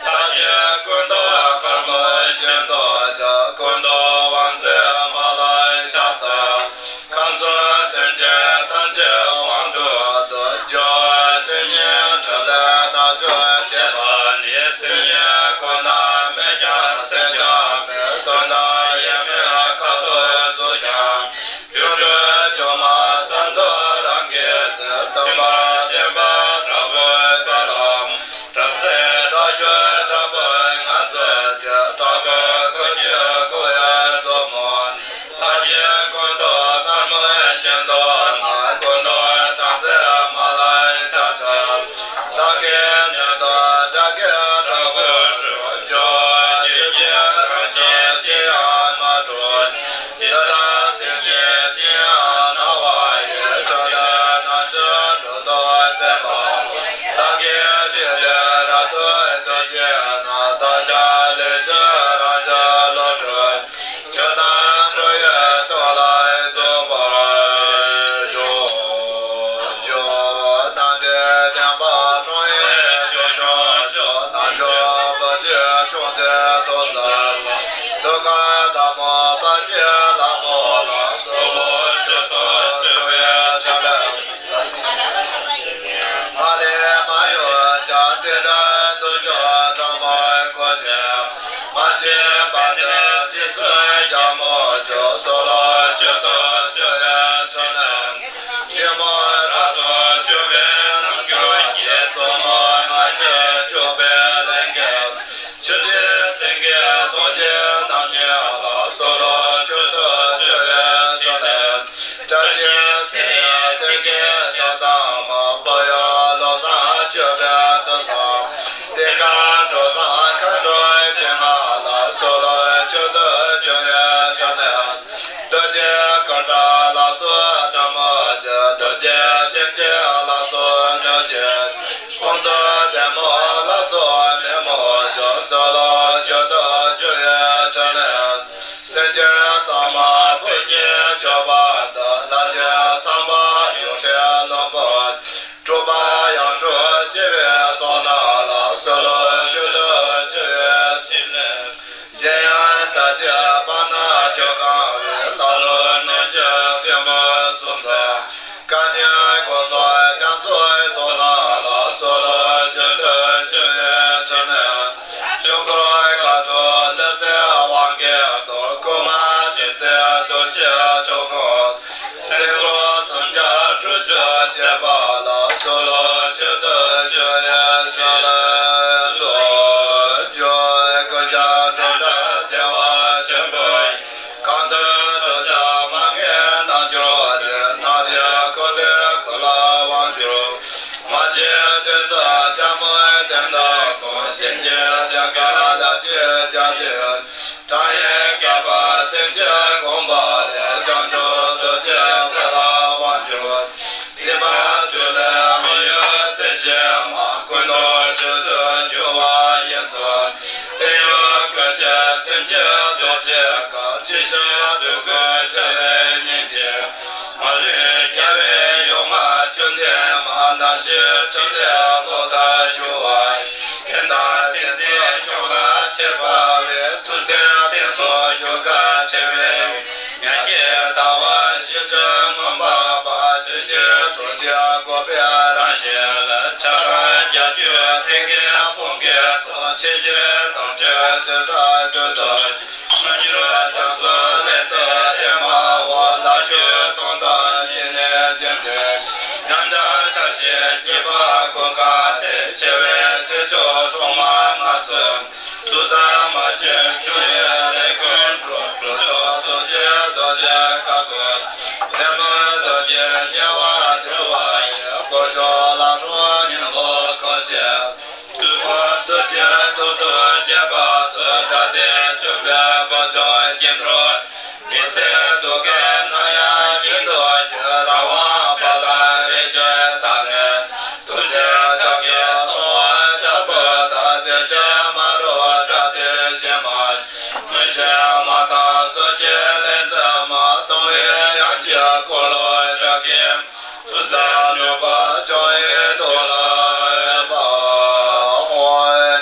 བདག་གི་སྐུ་མདོག་དཀར་མོ་བཞིན་དུ་ཀྱང་། ཀུན་ཏུ་དབང་ཚད་མ་ལ་ཕྱག་འཚལ། གང་ཚུལ་སེམས་ཅན་ཐམས་ཅད་དབང་དུ་འདུ། སེམས་ཉིད་འཕྲིན་ལས་རྣམ་དཔྱོད་ཁྱད་པར་ནི། སེམས་ཉིད་ཀུན་ན་མེད་ཀྱང་སེམས་ཀྱང་མེད། དོན་དམ་ཡེངས་མེད་ཁ་དོག་གཟུགས་ཀྱང་། སྒྱུ་འཕྲུལ་སྒྱུ་མ་ཚང་དུ་རང་གིས་གཟིགས། མཐུན་པ་བརྟན་པ་དྲག་པོའི་དཔལ་ལྷ། དྲག་རྩལ་དྲག་ཤུལ་དྲག་པོའི་ངང་ཚུལ་གྱིས། དྲག་པོའི་འཁོར་གྱིས་བསྐོར་བའི་བཙུན་མོ། བདག་གི་སྐུ་མདོག་དཀར་མོ་བཞིན་དུ་ནི། ཀུན་ཏུ་དྲག་རྩལ་མ་ལ་ཕྱག་འཚལ། བདག་གི་སྙན་དུ་སྒྲ་སྐད་དྲག་པོས་སྒྲོགས། ཆོས་ཀྱི་རང་བཞིན་ཅི་ཡང་མ་གྲུབ། ཇི་ལྟར་མཚན་ཉིད་ཅི་ཡང་སྣང་བ་ཡི། འཕྲིན་ལས་རྣམ་དཔྱོད་གྲུབ་ཏུ་མཛད་པ། བདག་གིས་ཆོས་འདི་རབ་ཏུ་ཐོས་པས་ན། བདག་ཀྱང་ལེགས་ཤིང་རང་བཞིན་ལུགས་གྲུབ། ཆོས་དང་འགྲོ་བའི་དོན་ལ་རྫོགས་པར་ཤོག། རྣམ་འདྲེན་བདེན་པ་འཁྲུངས་པའི་ཆོས་སྐྱོང་ཤོག། རྣལ་འབྱོར་བ་ཞིག་འཁྲུངས་ཏེ་ཐོབ་ཚར་བ། འདོད་ཁམས་བདག་མོ་དཔལ་གྱི་ལྷ་མོ་ལ། གསོལ་ལོ་མཆོད་དོ་མཆོད་པའི་ཕྱག་ལེན། མ་ལུས་མ་གཡོས་ཀྱང་། དེ་འདྲའི་མཐུ་ཆེན་ཟབ་མོའི་སྒོ་འབྱེད། མ་མཆིས་པ་ནི་སྲིད་གསུམ་རྒྱལ་མོ་མཆོག། གསོལ་ལོ་མཆོད་དོ་མཆོད་པའི་ཕྲིན་ལས། སྲིང་མོ་རབ་ཏུ་གྱུར་པའི་རྣམ་འགྱུར་གྱིས། བཙུན་མོ་མ་མཆིས་གྱུར་པའི་ལྷན་སྐྱེས། ཆུ་སྲིན་སེང་གེ་གདོང་ཅན་རྣམ་གཉིས་ལ། གསོལ་ལོ་མཆོད་དོ་མཆོད་པའི་ཕྲིན་ལས། བཀྲ་ཤིས་ཚེ་ཡི་ཐེག་ཆེན་ཕྱག་བཟང་མ། འཕོ་བའི་བློ་བཟང་སྤྱོད་པའི་མཐུ་བཟང་། བསྟན་དགའ་འགྲོ་བཟང་མཁའ་འགྲོའི་ཆེ་མངའ་ལ། གསོལ་ལོ་མཆོད་དོ་མཆོད་པའི་ཕྲིན་ལས། རྡོ་རྗེ་གུང་ཐང་ལ་སོགས་ཐལ་མོ་སྒྱུར། རྡོ་རྗེ་སྤྱན་གྱི་ལ་སོགས་མྱུར་སྐྱེ། ཁོང་ཚོ་ཐལ་མོ་ལ་སོགས་མེ་མོ་སྒྱུར། གསོལ་ལོ་མཆོད་དོ་མཆོད་པའི་ཕྲིན་ལས། སེམས་ཅན་ཚང་མ་བོད་ཀྱི་མཆོད་པ་འདི། ལྷ་ཆེན་ཚངས་པ་ཡུམ་སྲས་བློན་པོ། གྲུབ་པ་ཡང་གྲུབ་སྤྱི་བོའི་ཚོགས་རྣམས་ལ། གསོལ་ལོ་མཆོད་དོ་མཆོད་པའི་ཕྲིན་ལས། གཞན་ཡང་ས་གཞི་སྤང་ཐང་ཆུ་སྒང་བའི། ལྷ་ཀླུ་གནོད་སྦྱིན་སྲིན་མོ་གསུམ་དང་། སྐལ་ལྡན་འཁོར་ཚོགས་རྒྱ་མཚོའི་ཚོགས་རྣམས་ལ། གསོལ་ལོ་མཆོད་དོ་མཆོད་པའི་ཕྲིན་ལས། ཆོས་འཁོར་མཁའ་འགྲོ་ལྷ་སྲིན་དབང་གིས་འདུལ། བསྐུལ་མ་ཅན་ཚེ་རྡོ་རྗེ་ཆོས་སྐུ། སེམས་ཅན་སེམས་ཅན་སྒྲོལ་བྱེད་པ་ལ། གསོལ་ལོ་མཆོད་དོ་མཆོད་པའི་ཕྲིན་ལས། རྡོ་རྗེ་ཀུན་ཁྱབ་སྒྲོལ་དྲ་བདེ་བ་ཆེན་པོ་ཡི། གང་འདུལ་ཐོབ་བྱ་མ་ངེས་རྣལ་འབྱོར་ཆེ། སྣང་སྲིད་འཁོར་འདས་ཀུན་ལ་དབང་བསྒྱུར། མ་མཆིས་དུས་གསུམ་ཐལ་མོ་སྟེང་དུ་བསྐོར། གཤིན་རྗེའི་གཤེད་མགར་ལ་ཕྱིར་བྱོན་ཏེ། དྲང་ཡིག་བརྒྱ་པ་ཐེམ་ཅིག་བསྒོམས་པ་ལས། བྱང་ཆུབ་རྡོ་རྗེ་དཔལ་ལ་དབང་བསྒྱུར། སྲིད་པ་དུས་ལས་མི་ཡོལ་ཚེ་ཕྱི་མ། ཀུན་ཏུ་བྱང་ཆུབ་འགྱུར་བ་ཡིན་གསུངས། བརྟན་གཡོ་ཀུན་གྱི་སེམས་ཀྱི་རྡོ་རྗེ་དཀར། ཆེ་ཆུང་དུས་ཀུན་འཆར་བའི་སྙིང་རྗེ། མ་ལུས་རྒྱལ་བའི་ཡུལ་ལྔ་ཆོས་འདི་མ། རྣམ་ཤེས་ཕྲིན་ལས་གློག་ལྟར་འགྱུ་བ། དེ་དག་ཐེག་ཆེན་ཁྱོད་ལ་ཆེར་དཔག་པའི། ཐུགས་སེམས་གཏིང་སུ་གྱུར་ཀ་ཁྲེལ་བའི། ཉག་གི་ཟླ་བ་ཞི་ཞིང་མངོན་པར་འབར། ཆོས་ཀྱི་རྡོ་རྗེ་བཀོད་པའི་རང་བཞིན་ལ། ཆགས་སྡང་རྒྱ་མཚོའི་སེང་གེ་དཔུང་གིས་བཟུང་། ཆེས་ཆེར་དམ་ཆོས་བརྩོན་དང་སྤྲོས་དང་། མི་འགྱུར་བ་བྱང་སེམས་ སྐྱེས་པ་ཀུན་དགའ་སྟེ། ཆེ་བའི་ཆོས་མཆོག་སྲུང་མ་མངའ་གསོལ། ཐུགས་བརྩེ་མ་ཆུང་ཆུང་ཡི་ལས་ཀུན་སྒྲུབ། གྲུབ་མཆོག་ཐུགས་རྗེའི་རྡོ་རྗེ་བཀའ་བསྒོམ། ལྷ་མོ་རྡོ་རྗེ་དམྱལ་བ་སྒྲོལ་བ་ཡི། དཀོན་མཆོག་ལྷ་སྲུང་གཉན་པོ་འཁོར་བཅས། སྲུང་མ་ཐུགས་རྗེའི་མཐུ་སྟོབས་རྒྱས་པ་མཛོད། དགའ་བདེ་ཕྱུག་པའི་དཀོན་མཆོག་སྐྱེ་འགྲོ། མི་བཟད་སྡུག་བསྔལ་ན་ཡང་སྐྱིད་འདོད་ཀྱི། རང་དབང་དཔལ་ལ་རེ་ཆེ་དང་ནི། ཐུགས་རྗེའི་ཞབས་ཀྱིས་སྟོང་བར་བྱ་བ་དང་། བདེ་ཆེན་མ་རུངས་དགྲ་སྡེ་ཞི་མ། མི་ཤེས་མ་དང་སོ་སྐྱེའི་ལས་མཛད་མ། སྟོང་བའི་དབྱངས་ཀྱི་འཁོར་ལོ་སྒྲ་སྐད། ཐུགས་བརྩེ་ནུས་པ་འབྱུང་བའི་ཐུགས་ལ་འོད་འཕྲོ།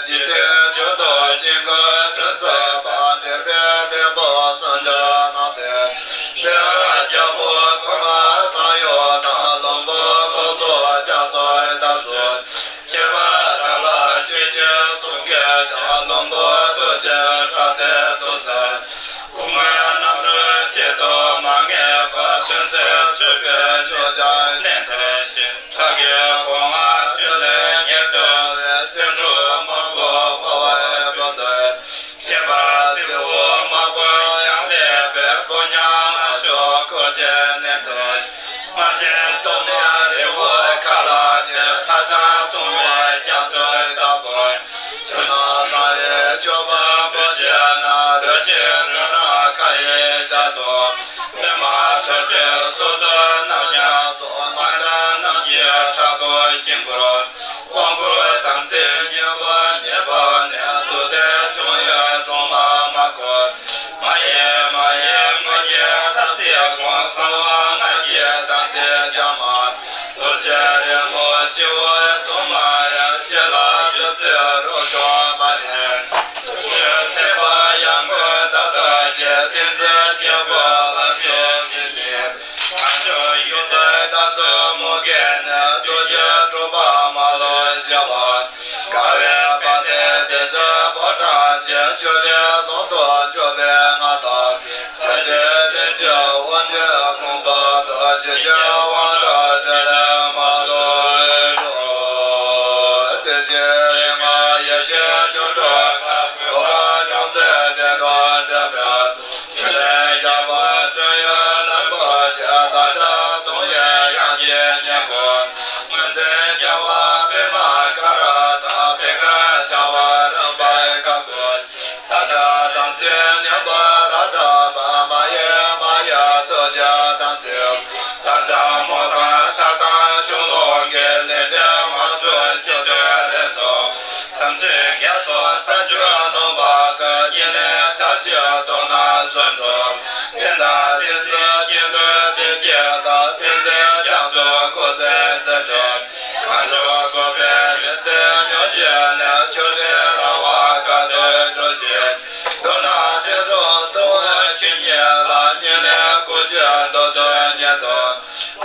འཇིག་རྟེན་མཆོག་ཏུ་བྱིན་གྱིས་བརླབས་པ། འདྲེན་པའི་སྲས་པོ་སངས་རྒྱས་རྣམས་ཀྱི། དཔལ་རྒྱལ་པོ་གོང་མ་བྱང་ཡུལ་དང་། བློན་པོ་འཁོར་ཚོགས་རྒྱ་མཚོའི་འདབ་འཛུགས། ཁྱད་པར་དགྲ་ལྷ་ཆོས་སྐྱོང་གསུམ་གྱིས་ཀྱང་། བློན་པོ་རྡོ་རྗེ་བཀའ་སྩལ་ཐུགས་བརྩེ། སྐུ་ངལ་རྣམ་རོལ་ཆེད་དུ་མ་ངེས་པར། ཐུགས་བརྩེ་ཆུ་བོའི་མཆོག་ཀྱང་གནས་འདིར་གཤེགས། ཁྲག་གི་གོ་འཕང་ཐོབ་ནས་ཉེར་ཐོབ་པའི། བརྩོན་འགྲུས་མང་པོ་བསྔོ་བས་བསྐུལ་ཏེ། ཁྱད་པར་ཚེ་འཕོས་མ་བུ་ཡང་སླེབས་པའི། ཕོ་ཉ་མ་ཤོར་འཁོར་བཅས་གནས་འདིར། དམར་ཆེན་གཏོར་མ་རི་བོའི་ཁ་ལ་ནི། ཁྲག་ཆང་བཏུང་བའི་རྒྱ་མཚོའི་ལྟ་བུར། ཕྱི་ནང་གསང་བའི་མཆོད་པ་འབུལ་བྱས་ན། རོལ་ཆེན་རབ་རང་ཁ་ཡི་ལྕགས་སྒྲོག་པདྨ་ཐོད་ཕྲེང་སོ་སོ་རྣམས་ཀྱང་གསོལ། དམག་སྤྱང་རྣམས་ཀྱི་ཕྲག་དོག་དཀྱིལ་འཁོར། དབང་བསྐུར་དམ་ཚིག་གཉན་པོ་ཉེ་བར་གནས། རྡོ་རྗེ་འཆང་ཡི་སྲུང་མ་མ་འཁོར། མ་ཡེངས་མ་ཡེངས་དངོས་ཀྱི་དམ་ཚིག་སྒོམ། གསང་བ་སྔགས་ཀྱི་དམ་ཚིག་རྒྱ་མ། རྡོ་རྗེ་རི་མོ་སྤྱི་བོར་བཙུགས་པ་ཡི། ལྕེ་ལ་བདུད་རྩིའི་རོ་མཆོག་མ་ནི། ཐུགས་རྗེའི་སྲིད་པ་ཡར་ངོའི་ཟླ་ལྟར་གྱི། ཏིང་འཛིན་དཀྱིལ་འཁོར་ལམ་མཆོག་ཏིང་འཛིན། གང་བྱུང་ཡུལ་དུ་བདག་བཙུན་མུ་གེ་ནི། རྡོ་རྗེ་གྲུབ་པ་མ་ལུས་ཞི་བ། དགའ་བའི་དཔལ་ལྡན་བདེ་ཆེན་ཕོ་བྲང་ཆེ། ཆོས་རྗེ་ཟུང་དུ་འཇུག་པའི་མངའ་བདག་སྟེ། ཕྱག་རྒྱའི་ལྷུན་གྱིས་དབང་སྒྲུབ་ཁང་པ་དང་། ཞི་རྒྱས་དབང་དྲག་བྱེད་ལས་མ་ལུས་འགྲོ། བདེ་ཆེན་རིགས་ལྔ་ཡེ་ཤེས་སྒྱུ་འཕྲུལ་དཀར། གོ་འཕང་མཆོག་འཛིན་བདེ་དང་བྲལ་བའི། ཕྲིན་ལས་རྒྱས་པ་སྤྲུལ་ཡུལ་ལམ་པོ་ཆེ། བདག་ཅག་སྟོང་ཉིད་དབྱངས་ཀྱི་སྙན་ཁོང་། ངོས་འཛིན་རྒྱལ་བ་པདྨ་ཀ་ར་དང་། པད་དཀར་ཕྱག་འོག་རིམ་པར་བཀའ་བསྒོ། བདག་ཅག་དམ་ཚིག་ནུས་པ་རབ་དྲག་པ། མ་གཡེལ་མ་གཡེལ་ཐུགས་རྗེའི་དམ་ཚིག། བདག་ཅག་རྨོངས་དང་ཆགས་སྡང་ཕྱོགས་ལོག་གི། ལས་འབྲས་མ་བཟོད་ཆེ་འདོད་ལས་སོགས། དམ་ཚིག་བརྒྱད་སོགས་ས་བཅུ་ནོངས་པ་ཀུན། ཉེར་ལེན་ཕྱག་བཞི་དོ་ན་བཟོད་མཛོད། རྟེན་དང་རྟེན་གསུམ་དཀྱིལ་འཁོར་རྩེ་གཅིག་དང་། རྟེན་གསུམ་རྒྱ་མཚོ་སྐོར་རྩེ་རྩེ་གྲོལ། གང་བྱུང་བསྐོར་པའི་མི་ཚེ་མྱུར་བཞེས་ནས། ཆོས་རྗེ་ར་བ་དགའ་སྟོན་གྲོལ་ཕྱིར། མདོར་ན་བདེ་སྲུང་ཐུབ་པ་ཆོས་ཉིད་ལ། ཉེར་ལེན་སྐུ་མཆོད་མདོ་སྟོན་ཉེར་ཐོབ།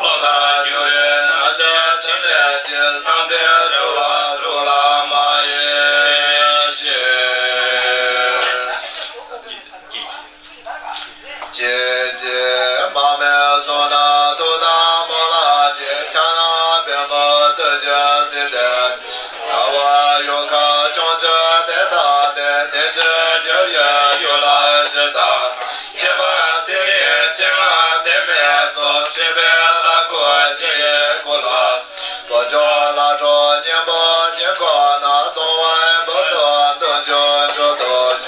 ལོ་ལྟར་འགྱུར་བའི་ནག་ཕྱིར་ཕྲིན་ལས་ཀྱི། བསམ་པའི་རེ་བ་འགྲུབ་ལ་མ་ཡེངས་ཤིག། ཅེས་བྱས། མར་མེ་བཟུང་ན་ཐུགས་དམ་མོ་ལ་ཅིག། ཕྱག་ན་པདྨོ་བདུད་ཀྱི་སྲིད་དེ། ཟླ་བ་ཡོད་ཁ་བྱང་ཆུབ་བདེ་ཐང་སྟེ། གནས་ཆེན་འབྱོར་བའི་ཡུལ་ལ་གཞི་བདག། ཁྱད་པར་ཚེ་རིང་ཆེ་ང་དེ་མེད་གསུངས། སྲིད་པའི་ལ་ཁོ་ཞི་ཡི་སྐུ་ལ། བོད་ལྗོངས་ལ་སོགས་གཉན་པོ་ཆེན་ཁོ་ན། སྟོང་པའི་བར་དུ་འདུ་འཇོམས་མཆོག་ཏུ།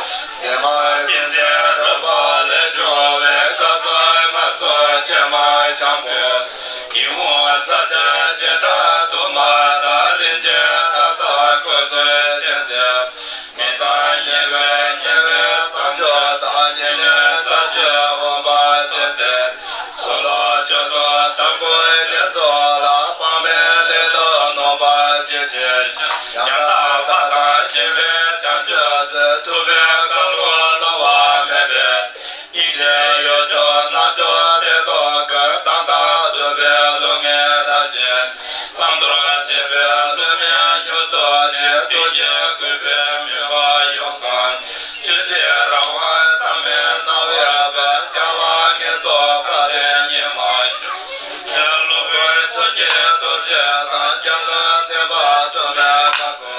ཉི་མ་ཏིང་འཛིན་རོལ་པ་ལས་བྱུང་བའི། བཀའ་སྲུང་མངའ་གསོལ་ཕྱེ་མར་འཕྱང་འབུལ། ཉི་ཧོང་ས་ཆེན་བྱེ་བྲག་དུ་མ་དང་། རིན་ཆེན་ལྷ་ས་འཁོར་ཚོགས་མཁྱེན་བརྩེ། མི་གཙང་ཉེ་བའི་ཉེ་བའི་བཟང་སྤྱོད་དང་། ཉེ་གནས་བཀྲ་ཤིས་འོད་འབར་དེ་སྟེ། ཚོགས་ལ་མཆོད་དོ་དམ་སྐུའི་རྒྱན་ཚོགས་ལ། དཔག་མེད་ལེགས་བསླབ་ནོངས་པ་བྱེད་ཅིང་། ཡང་དག་མཐའ་དང་ཞེན་པའི་བྱང་ཆུབ་སེམས། ཐུབ་པའི་བཀའ་ལུང་སླུ་བ་མེད་པའི། ཡིད་བཞིན་གཡོ་སྒྱུ་རྣམ་ཅོག་དེ་རྟོག་གི། དམ་དང་ཐུབ་པའི་ལུགས་ངན་རབ་བཞེངས། བླང་དོར་བྱེད་པའི་ལུས་མིན་མྱུར་ཐོབ་ཅིང་། ཐུགས་རྗེའི་སྐུད་པས་མུན་པ་ཡོངས་སངས། ཆོས་སྲིད་རང་དབང་ཐ་མལ་ན། པ་ཐོག་མའི་བཀའ་བསྒོ།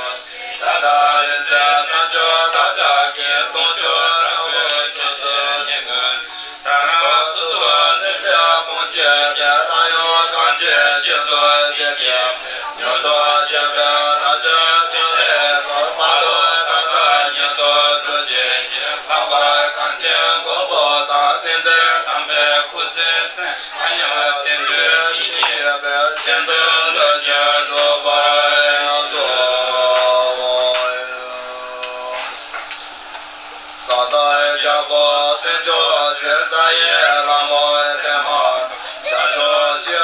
ད་ལྟ་རིག་འཛིན་རྣལ་འབྱོར་བདག་ཅག་གི། ལྟུང་ཕྱིར་རང་གི་རྒྱུད་དུ་སྙིང་གི། ད་རང་སོ་སོར་གནས་པའི་དཔུང་བཅས་ཏེ། རང་ཡུལ་གངས་ཅན་ཞིང་དུ་གཤེགས་ཏེ། མྱུར་དུ་གཤེགས་པའི་རྣལ་འབྱོར་ཕྲིན་ལས་བསྐུལ། མ་ལུས་ད་ལྟ་ཉིད་དུ་གྲོལ་བྱེད་ཅིང་། ལྷག་པར་གངས་ཅན་མགོན་པོ་དང་། ཏིང་འཛིན་དམ་པའི་སྐུ་ཚེ་ཟད། མཐའ་ཡས་བསྟན་འགྲོའི་ཡེ་ཤེས་པའི། གཞན་དོན་ལུས་ཀྱི་གྲུབ་པར་གསོལ། ས་དང་རྒྱལ་པོ་སྲིད་མཆོག་ཆེ། ས་ཡི་ལྷ་མོ་བདེ་མ། བྱ་ཕྱུག་བཞི་ལ་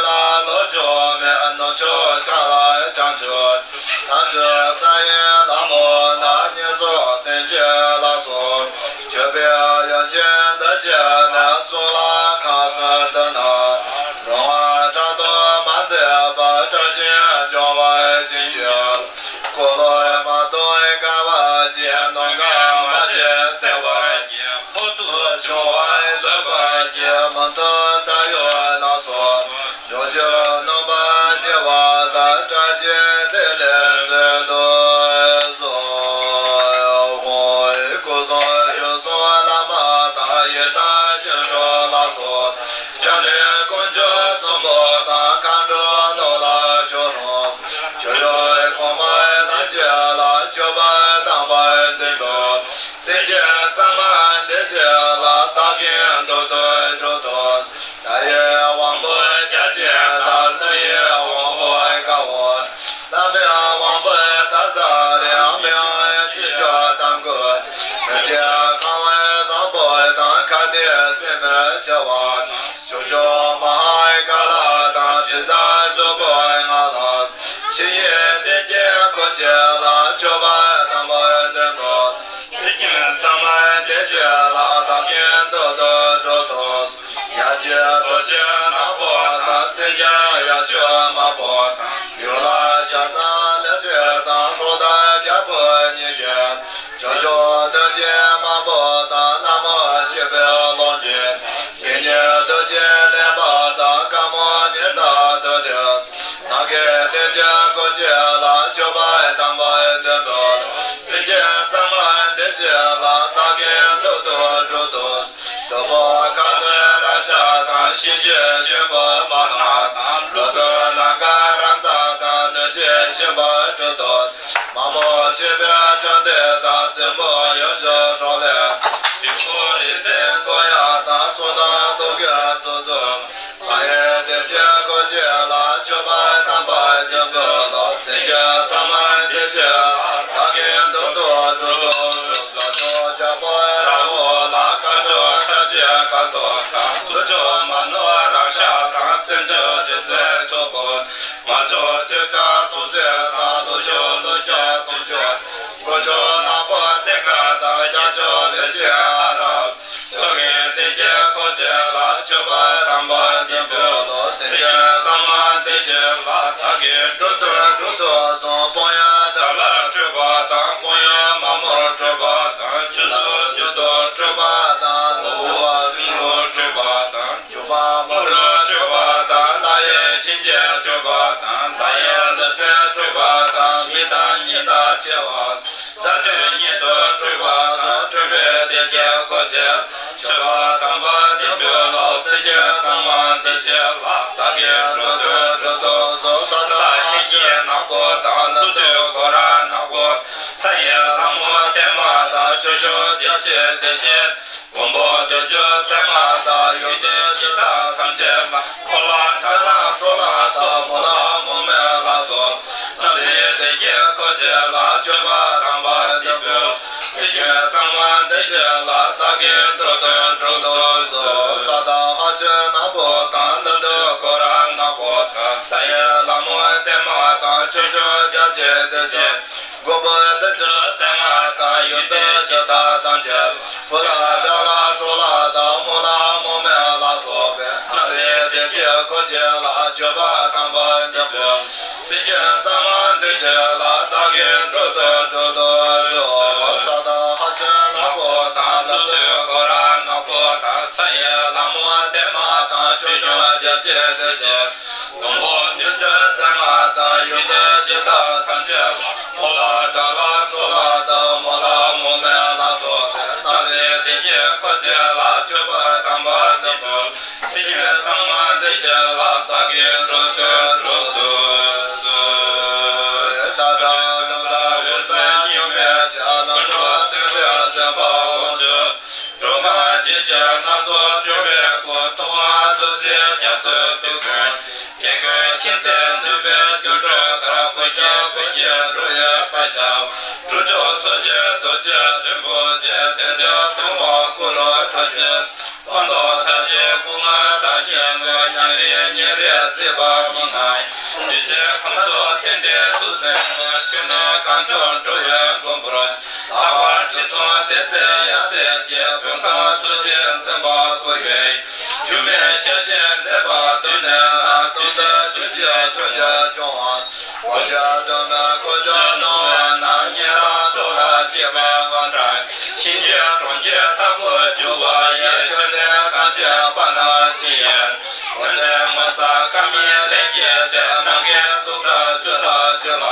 ལོ་ཕྱུགས་མེད། ནོར་ཕྱུགས་ཕྱག་ལ་བྱང་ཆུབ། ས་འདུལ་ས་ཡི་ལྷ་མོ་རྣམས། བསྙེན་སོགས་སེམས་ཅན་ལ་སོགས། མཆོད་པའི་ཡོན་ཆེན་འདི་བཞེས་ནས། གཙུག་ལག་ཁང་གསུམ་འདི་ན། རོལ་པ་ཕྲག་དོག་མ་མཛད་པར། སྐྲག་ཅིང་སྐྱོ་བར་བྱིང་གྱུར། འཁོར་ལོ་མ་སྟོངས་དཀའ་བར་གྱིས། ནམ་མཁའ་མ་ཤར་འཚེར་བར་གྱིས། ཧོབ་ཏུ་བྱུང་བ་བཟོད་པར་གྱིས། མུ་མཐུད་ས་གཡོ་ལ་སོགས། སྐྱོ་ཤས་སྣང་བར་བྱེད་པ་དང་། སྐྲག་བྱེད་བདེ་ལེགས་མཛད་དུ་གསོལ། སྐུ་གསུང་ཐུགས་གསུང་བླ་མ་དང་། ཡི་དམ་མཁྱེན་གྲོལ་ལ་སོགས། ཕྱག་ལེན་དཀོན་མཆོག་གསུམ་པོ་དང་། མཁའ་འགྲོ་ནོར་ལྷ་ཆོས་སྐྱོང་། མཆོད་ཡོན་གོང་མ་རྣམས་ཀྱིས་ལ། མཆོད་པ་དམ་པ་འདི་འབུལ། སེམས་ཅན་ཚང་མ་བདེ་ཞིང་ལ། བདག་གིས་མདུན་དུ་བསྒྲུབ་དོ། ལྷ་ཡི་དབང་པོ་བརྒྱ་བྱིན་དང་། ཀླུ་ཡི་དབང་པོ་དཀར་པོ། ལྷ་མིའི་དབང་པོ་དག་ས་རིང་། མི་དབང་ཆོས་སྐྱོང་དམ་སྐུ། མི་བསྐྱོད་ཁང་བའི་བཟང་པོ་དང་། མཁའ་ལྡིང་སྲིན་མོའི་ཆེ་བ། ཕྱོགས་སྐྱོང་མ་ཧཱ་ཀཱ་ལ་དང་། དྲི་བཟང་གཟུགས་པོ་ལྔ་ལ། ཕྱི་ཡི་བདེ་སྐྱིད་འཁོར་བཅས་ལ། མཆོད་པ་དམ་པ་འདི་འབུལ། སེམས་ཅན་ཚང་མ་བདེ་ཞིང་ལ། བདག་གིས་མདུན་དུ་བསྒྲུབ་དོ། ཡ་གྱལ་རྡོ་རྗེ་ནག་པོ་དང་། སེང་ལྕམ་དབྱར་ཆོས་དམར་པོ་དང་། ཡུལ་ལྷ་ཞལ་བཟང་ལེགས་བྱས་དང་། སྲོག་བདག་རྒྱལ་པོ་ཉིད་ཀྱི། ཕྱོགས་སྐྱོང་གདོན་བགེགས་དམར་པོ་དང་། ལྷ་མོ་སྐྱེ་བོའི་ཀློང་ཆེན། དེ་ཉིད་རྡོ་རྗེ་ལེགས་པ་དང་། དཀར་མོ་ཉི་ཟླ་རྡོ་རྗེ། ནམ་མཁའི་བདེ་སྐྱིད་འཁོར་བཅས་ལ། མཆོད་པ་དམ་པ་འདི་འབུལ། སེམས་ཅན་ཚང་མ་བདེ་ཞིང་ལ། བདག་གིས་མདུན་དུ་བསྒྲུབ་དོ། སྟུག་པོ་ཁ་ཟས་རཀྵ་དང་། ཤིང་གི་ཤུན་པོ་མ་ནག་དང་། ལྷོ་ཏུ་ནམ་མཁའ་རབ་མཛངས་དང་། ནུ་གཅིག་ཤིང་པོ་གྲུབ་ཐོབ། མ་མོ་ཆོས་པའི་འཕྲང་སྟེགས་དང་། བཙུན་མོ་ཡུམ་གྱི་སྲོག་ལེན། དུས་འཁོར་རིགས་ལྡན་སྐོར་ཡག་དང་། སྲོག་དང་གཏོར་སྐྱོན་ཚོགས་རྫོགས། ས་ཡི་བདེ་སྐྱིད་འཁོར་བཅས་ལ། མཆོད་པ་དམ་པ་འདི་འབུལ་ལོ། སེམས་ཅན་ཚང་མ་བདེ་ཞིང་ལ། བདག་གིས་མདུན་དུ་བསྒྲུབ་དོ། ས་ཕྱོགས་རྒྱལ་པོ་ར་ཧུ་ལ། སྐ་ཕྱོགས་ཁྲག་ཆེན་ཁ་དོག་དང་། ལྷོ་ཕྱོགས་མ་ནུ་རཀྵ་དང་། བཙན་ཕྱོགས་རྗེ་བཙུན་ཐུབ་པོ། བར་ཕྱོགས་ཆོས་སྐྱོང་ཚོགས་རྫོགས་དང་། ལྷོ་ཕྱོགས་ཀླུ་སྐྱོང་དུང་སྐྱོང་། ལྐོག་ཕྱོགས་ནག་པོ་བསྟན་དགའ་དང་། ཡ་ཕྱོགས་ལས་ཅན་ཨ་རབ། ཕྱོགས་ཀྱི་བདེ་སྐྱིད་འཁོར་བཅས་ལ། མཆོད་པ་དམ་པ་འདི་འབུལ་ལོ། སེམས་ཅན་ཚང་མ་བདེ་ཞིང་ལ། བདག་གིས་མདུན་དུ་བསྒྲུབ་དོ་གསུངས། དཔུང་ཡོན་དགྲ་ལྷ་སྤྲུལ་པ་དང་། དཔུང་ཡོན་མ་མོ་སྤྲུལ་པ་དང་། ཆུ་སྲུང་རྒྱུ་ནོར་སྤྲུལ་པ་དང་། ལྷུ་བ་སྲིན་པོ་སྤྲུལ་པ་དང་། ཆུ་བ་མུ་རུ་སྤྲུལ་པ་དང་། ལྷ་ཡི་གཤིན་རྗེ་སྤྲུལ་པ་དང་། ལྷ་ཡི་ལུས་རྩལ་སྤྲུལ་པ་དང་། མི་དང་གཉན་དང་བྱེ་བ། ས་བཅུ་གཉིས་སུ་སྤྲུལ་པ་དང་། སྤྲུལ་པའི་བདེ་སྐྱིད་འཁོར་བཅས། མཆོད་པ་དམ་པ་འདི་འབུལ་ལོ། སེམས་ཅན་ཚང་མ་བདེ་ཞིང་ལ། བདག་གིས་མདུན་དུ་བསྒྲུབ་དོ་གསུངས། ས་བདག་ཡེ་ཤེས་ནག་པོ་དང་། ཀླུ་བདུད་ཁོ་ར་ནག་པོ། ས་ཡི་ལྷ་མོ་བདེ་མ་དང་། ཆོས་སྐྱོང་བདེ་གཤེགས་བདེ་གཤེགས། མགོན་པོ་བདུད་འཇོམས་མཚེ་མ་དང་། ཡོན་ཏན་གཞི་བདག་ཐམས་ཅད་མ། འཁོར་ལོ་དགྲ་ལྷ་སྲོག་ལ་སོགས། མོ་ལྷ་མོ་མེ་ལ་སོགས། སྣང་སྲིད་བདེ་སྐྱིད་འཁོར་བཅས་ལ། མཆོད་པ་དམ་པ་འདི་འབུལ། སེམས་ཅན་ཚང་མ་བདེ་ཞིང་ལ། བདག་གིས་མདུན་དུ་བསྒྲུབ་དོ་གསུངས། ས་བདག་ཧ་ཆེན་ནག་པོ་དང་། ཀླུ་བདུད་ཁོ་ར་ནག་པོ་དང་། ས་ཡི་ལྷ་མོ་བདེ་མ་དང་། ཆོས་སྐྱོང་བརྒྱ་བྱིན་བདེ་ཞིང་། མགོན་པོ་བདུད་འཇོམས་མཚེ་མ་དང་། ཡོན་ཏན་གཞི་བདག་ཐམས་ཅད། འཁོར་ལོ་དགྲ་ལྷ་སྲོག་ལ་སོགས། མོ་ལྷ་མོ་མེ་ལ་སོགས་པའི། སྣང་སྲིད་བདེ་སྐྱིད་འཁོར་བཅས་ལ། མཆོད་པ་དམ་པ་འདི་འབུལ། སེམས་ཅན་ཚང་མ་བདེ་ཞིང་ལ། བདག་གིས་མདུན་དུ་བསྒྲུབ་དོ་གསུངས། ས་བདག་ཧ་ཆེན་ནག་པོ་དང་། ཀླུ་བདུད་ཁོ་ར་ནག་པོ་དང་། ས་ཡི་ལྷ་མོ་བདེ་མ་དང་། ཆོས་སྐྱོང་བརྒྱ་བྱིན་བདེ་ཞིང་། མགོན་པོ་བདུད་འཇོམས་མཚེ་མ་དང་། ཡོན་ཏན་གཞི་བདག་ ཀྱི་འཁོར་བཅས་ལ་མཆོད་པ་དམ་པ་འདི་ཕུལ། སྲིད་ཞིའི་ཚང་མ་འདི་ཞིག་ལ་བདག་གིས་འགྲོ་དོན་གྲུབ་ཏུ་གསོལ། ད་ལྟ་ལམ་ལ་འོད་གསལ་སྙིགས་མའི་ཆ། ལམ་འགྲོ་སེམས་དཔའི་སེམས་དཔའ་ལོངས་སྤྱོད། འགྲོ་ཁམས་ཇི་བཞིན་སྣ་ཚོགས་འབྱུང་བའི་སྐུ། མཐོང་བ་ཐུགས་རྗེའི་རྒྱ་མཚོས་བཏུལ་མཁན། རྒྱལ་ཀུན་མཁྱེན་བརྩེ་ནུས་པའི་སྒྱུ་འཕྲུལ་གར། བུ་ཁྱིམ་བུ་ཁྱིམ་འགྲོ་བའི་དཔལ་ཞབས། གྲུབ་མཆོག་ཐུགས་རྗེའི་རྡོ་རྗེ་ཕྲེང་པོ་ཆེ། དེང་འདིར་གསང་བ་འཁོར་ལོ་ཐམས་ཅད། སྤངས་རྟོགས་མཐར་ཕྱིན་སྐུ་ལྔ་བདག་ཉིད་ལ། ཉམས་རིང་ཉེ་རིང་སྲིད་པ་མི་མངའ། ཞི་བྱེད་ཁམས་གསུམ་རྟེན་འབྲེལ་ཐུགས་བརྩེ་བ། ཆོས་ནི་གང་བྱུང་འགྲོ་བའི་མགོན་པོར། ལྷག་པར་དྲི་བསུང་བདེ་ཚེ་ཡབ་སྲས་ཀྱི། ཕུང་ཁམས་ཐུགས་རྗེས་འཛིན་པ་སྐུ་ཡི། འགྱུར་མེད་ཞལ་བཞེས་མཛད་པ་དུས་ནས་ལ། དུས་མཐའི་དུས་གཅིག་ཁྱོད་ཀྱིས་སྐྱོང་བར། འོ་ཞབས་སྟོན་མའི་འཁོར་བཅས་གནང་བས་ན། ཉན་རང་སོགས་ལ་བྱེད་པའི་དངངས་སྐྲག། གཤིན་རྗེའི་གྲོང་ཁྱེར་ལྟ་བུར་གྱུར་པ་ཡི། ཆོས་ལས་གང་བྱེད་པ་ན་ཇི་ཡིན། འོན་ཏེ་མངོན་གསལ་དཀར་མིན་ལས་ཀྱི་སྡེ། ནམ་མཁའི་གཙུག་ཏོར་ཆུ་ལ་ཆུ་ལ།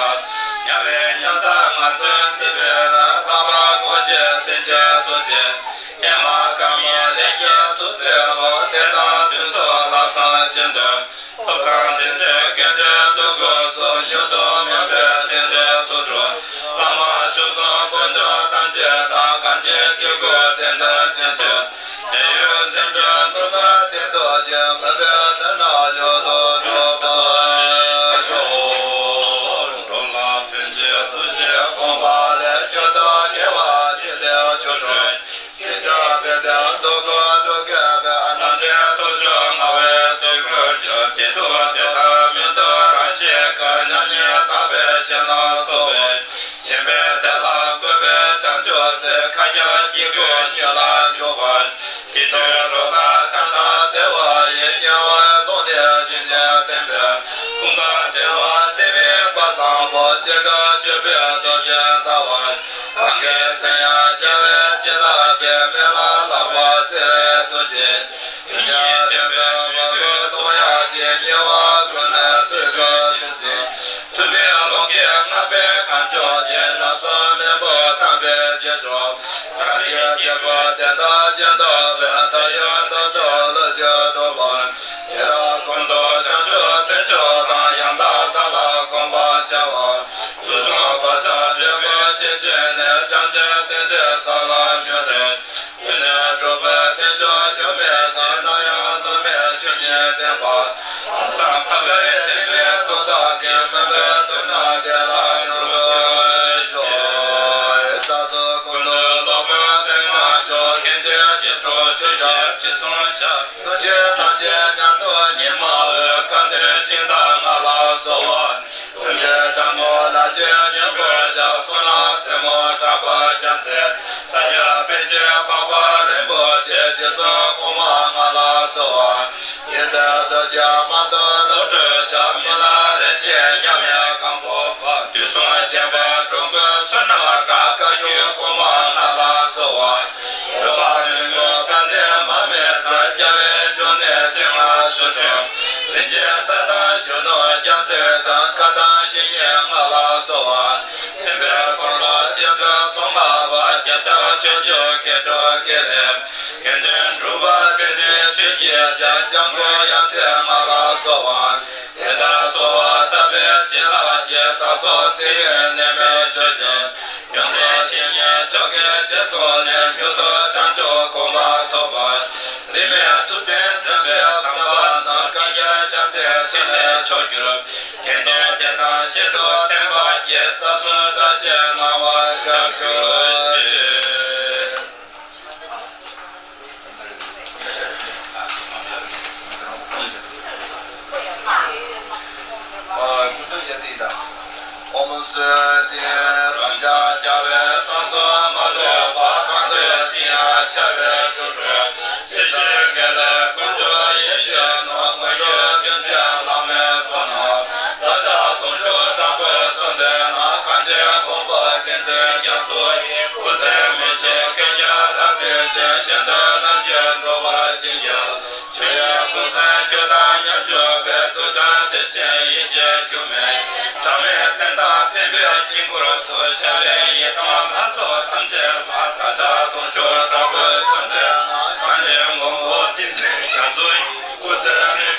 ཉམས་པའི་ཉམས་དག་ངང་ཚུལ་འདི་ལས་ན། ལྷག་པར་དགོངས་ཤིག་སེམས་ཅན་ཐུགས་རྗེ། ཨེ་མ་དཀར་མིན་ལས་ཀྱི་ཐུགས་བརྩེ་བ། དེ་དག་མདུན་དུ་ལྷག་བསམ་ཅན་དུ། ཐུགས་དམ་བདེན་བརྗོད་དགེ་འདུན་འདུ་འགོད་ཚོགས། མྱུར་དུ་མུན་པའི་གཏན་གྲོགས་ཐུགས་སྒྲུབ། བླ་མ་མཆོག་གསུམ་དཀོན་མཆོག་ཐམས་ཅད་དང་། གང་ཕྱིར་སྐྱེ་དགུའི་དོན་དུ་བྱོན་ཏེ། དེ་ཡི་མཚན་ཉིད་འགྲོ་ལ་བརྟེན་ཐུགས་རྗེ། མོས་པའི་དོན་རྣམས་མྱུར་དུ་འགྲུབ་པར་ཤོག། འགྲོ་ལ་ཕན་ཕྱིར་ཐུགས་རྗེས་དགོངས་པ་ལས། ཆོས་དང་དགེ་བ་ཆེ་འདིར་ཆོས་སྒྲུབ། ཞེས་བྱ་བའི་དོན་རྟོགས་དགོས་སྒྲུབ་དགོས་པའི། རྣམ་འདྲེན་ཐུགས་མཆོག་མངའ་བའི་དུས་འཁོར་གྱུར། དེ་དུས་དུས་དང་མིང་དུ་རང་བཞིན་ཀུན། མྱ་ངན་དག་པའི་ཞིང་ལ་འཚོ་བའི། ཞིང་པའི་དེ་ལ་བཀོད་པའི་བྱང་ཆུབ་སེམས། མཁའ་ཁྱབ་སྐྱེ་དགུའི་མྱུར་ལ་འཇུག་པ། དེ་དུས་འགྲོ་དང་འཆམ་དང་བརྩེ་བ་ཡི། དམྱལ་བའི་སྲོག་འདི་ཞིང་ཆེན་བསྟན་པའི། ཀུན་དགའ་བདེ་བ་སྟེར་བའི་དཔལ་བཟང་པོ། སྐྱེ་རྒ་ཤི་བའི་རྡོ་རྗེ་ཟླ་བ། གང་གི་མཚན་ཡང་རྒྱལ་བའི་བྱིན་རླབས་པས། སྨན་བླ་ལྷག་པར་བརྩེ་བའི་ཐུགས་རྗེས། ཆོས་ཉིད་བསྟན་པའི་མོས་གུས་གཏོང་ཡང་ཆེ། དམྱལ་བ་ཀུན་ནས་ཚུར་འགུགས་ཐུགས་བརྩེ། ཐུབ་པའི་ལོངས་སྐུའི་མངའ་བདག་གང་བྱུང་ཞིང་། ལམ་ཟབ་མེ་འབར་དམ་པའི་རྗེས་ཤོག། གང་ཞིག་སྐྱེ་དགུའི་དོན་དག་ཅན་རྟོགས་པའི། ཐར་ཡང་ཐར་ཐུབ་ལོ་རྒྱུས་སྒྲུབ་པར། དེ་དག་ཀུན་ཏུ་བྱང་ཆུབ་སེམས་མཆོག་དང་། ཡང་དག་བདག་ལ་གོམས་པར་བྱ་བ། དུས་གསུམ་བག་ཆགས་འདྲེན་པ་ཇི་བཞིན་ནི། བྱང་ཆུབ་སེམས་འདི་ས་ལ་མྱུར་དུ། དེ་ནས་སྒྲུབ་པའི་རྟེན་འབྱུང་འགྱུར་མེད་ཅིང་། སླར་ཡང་བླ་མེད་ཆོས་ཉིད་བསྟན་པ། ལམ་ཟབ་འཕགས་པའི་བསྟན་པའི་ཐུགས་བདག་གིས། སྨོན་པའི་དོན་རྣམས་དེ་ལ་མྱུར་དུ་ཤོག། རྩ་རྫོགས་ཀུན་ཏུ་རློབ་པའི་པདྨ་འབྱུང་། མཁན་ཆེན་ཞི་ཁྲོ་ཆོས་ཀྱི་དྲི་བསུང་ཞབས། ཐུགས་རྗེ་སངས་རྒྱས་མཉམ་དུ་ཉི་མ་འོད། མཁའ་འགྲོའི་ཞིང་དང་ལྔ་ལ་གསོལ་བ། ཐུགས་རྗེ་ཆེན་པོ་ལ་ཕྱིན་སྙིང་པོར་བཞག། བསོད་ནམས་རྩེ་མོ་གྲགས་པ་རྒྱལ་མཚན། ས་སྐྱ་པཎ་ཆེན་འཕགས་པ་རིན་པོ་ཆེ། རྗེ་བཙུན་གོང་མ་ལྔ་ལ་གསོལ་བ། རྒྱལ་སྲས་རྡོ་རྗེ་མ་དོ་ནོར་བུའི་ཞབས། མི་ལ་རིན་ཆེན་མཉམ་མེད་སྒམ་པོ་པ། དུས་གསུམ་མཁྱེན་པ་འགྲོ་མགོན་བསོད་ནམས་གྲགས། བཀའ་བརྒྱུད་གོང་མ་ལྔ་ལ་གསོལ་བ། འོད་དཔག་མེད་ཀུན་དཔལ་ལྡན་མར་མེ་མཛད། རྒྱལ་བའི་འབྱུང་གནས་ཆེན་ལྔ་ཆོས་སྒྲོན། རིན་ཆེན་གསེར་དང་གཞོན་ནུ་རྒྱལ་མཚན་དང་། བཀའ་དང་བཤེས་གཉེན་ལྔ་ལ་གསོལ་བ། མཁྱེན་པའི་འཁོར་ལོ་རྗེ་བཙུན་མཚོ་འགག་པ། རྒྱལ་ཚབ་ཆོས་སྐྱོང་མཁས་གྲུབ་དགེ་ལེགས། དགེ་འདུན་གྲུབ་པ་བསྟན་འཛིན་ཆོས་ཀྱི་རྒྱལ། སྐྱབས་མགོན་ཡབ་སྲས་ལྔ་ལ་གསོལ་བ། དེ་ལྟར་གསོལ་བ་བཏབ་པས་བྱིན་རླབས་ཀྱིས། བདག་སོགས་ཚེ་རིང་ནད་མེད་ཆོས་ཀྱི། ཡོངས་འཛིན་བཤེས་གཉེན་མཆོག་གི་རྗེས་སུ་ནི། མྱུར་དུ་བྱང་ཆུབ་གོ་འཕང་ཐོབ་པར། འབྲལ་མེད་ཐུབ་བསྟན་འཛིན་པའི་དམ་པ་རྣམས། བཀའ་རྒྱ་ཤར་ཏེ་ཕྲིན་ལས་མཆོག་གྱུར། དགེ་འདུན་སྡེ་དང་བཤད་སྒྲུབ་བསྟན་པ་རྒྱས། ས་གསུམ་བཀྲ་ཤིས་སྣང་བ་ཤར་གྱུར་ཅིག། ཨོཾ་སྭསྟི། རང་རྒྱལ་རྒྱལ་བའི་གསང་གསུམ་མ་ལུས་པ། གང་འདུལ་ཅི་ཡང་འཆར་བའི་སྒྲུབ་གྲོལ། སྲིད་ཞིའི་དགེ་ལེགས་ཀུན་སྩོལ་ཡེ་ཤེས་ནོར། མངོན་གྱུར་ཀུན་མཁྱེན་བླ་མའི་ཚོགས་རྣམས། བདག་ཅག་དུང་ཕྱུར་དྲག་པོས་གསོལ་འདེབས་ན། གངས་ཅན་གོ་འཕང་བསྟན་འཛིན་རྒྱ་མཚོ་ཡི། སྐུ་ཚེ་མི་ཤིགས་སྐལ་བརྒྱར་རབ་བརྟན་ཅིང་། གཞན་དོན་རྣམས་ཀྱི་འགྲོ་བར་བྱིན་གྱིས་རློབས། ཆོས་ཀུན་སེམས་ཆོས་དང་མཉམ་གྱུར་པའི། རྡུལ་ཕྲན་དེ་བཞིན་ཡེ་ཤེས་འགྱུར་མེད་ཡིན། གྲངས་མེད་རྟེན་དང་བརྟེན་པའི་དཀྱིལ་འཁོར་དུ། ཤར་བའི་ཡི་དམ་ལྷ་ཚོགས་ཐམས་ཅད་ལ། བདག་ཅག་དུང་ཕྱུར་དྲག་པོས་གསོལ་ ཡིད་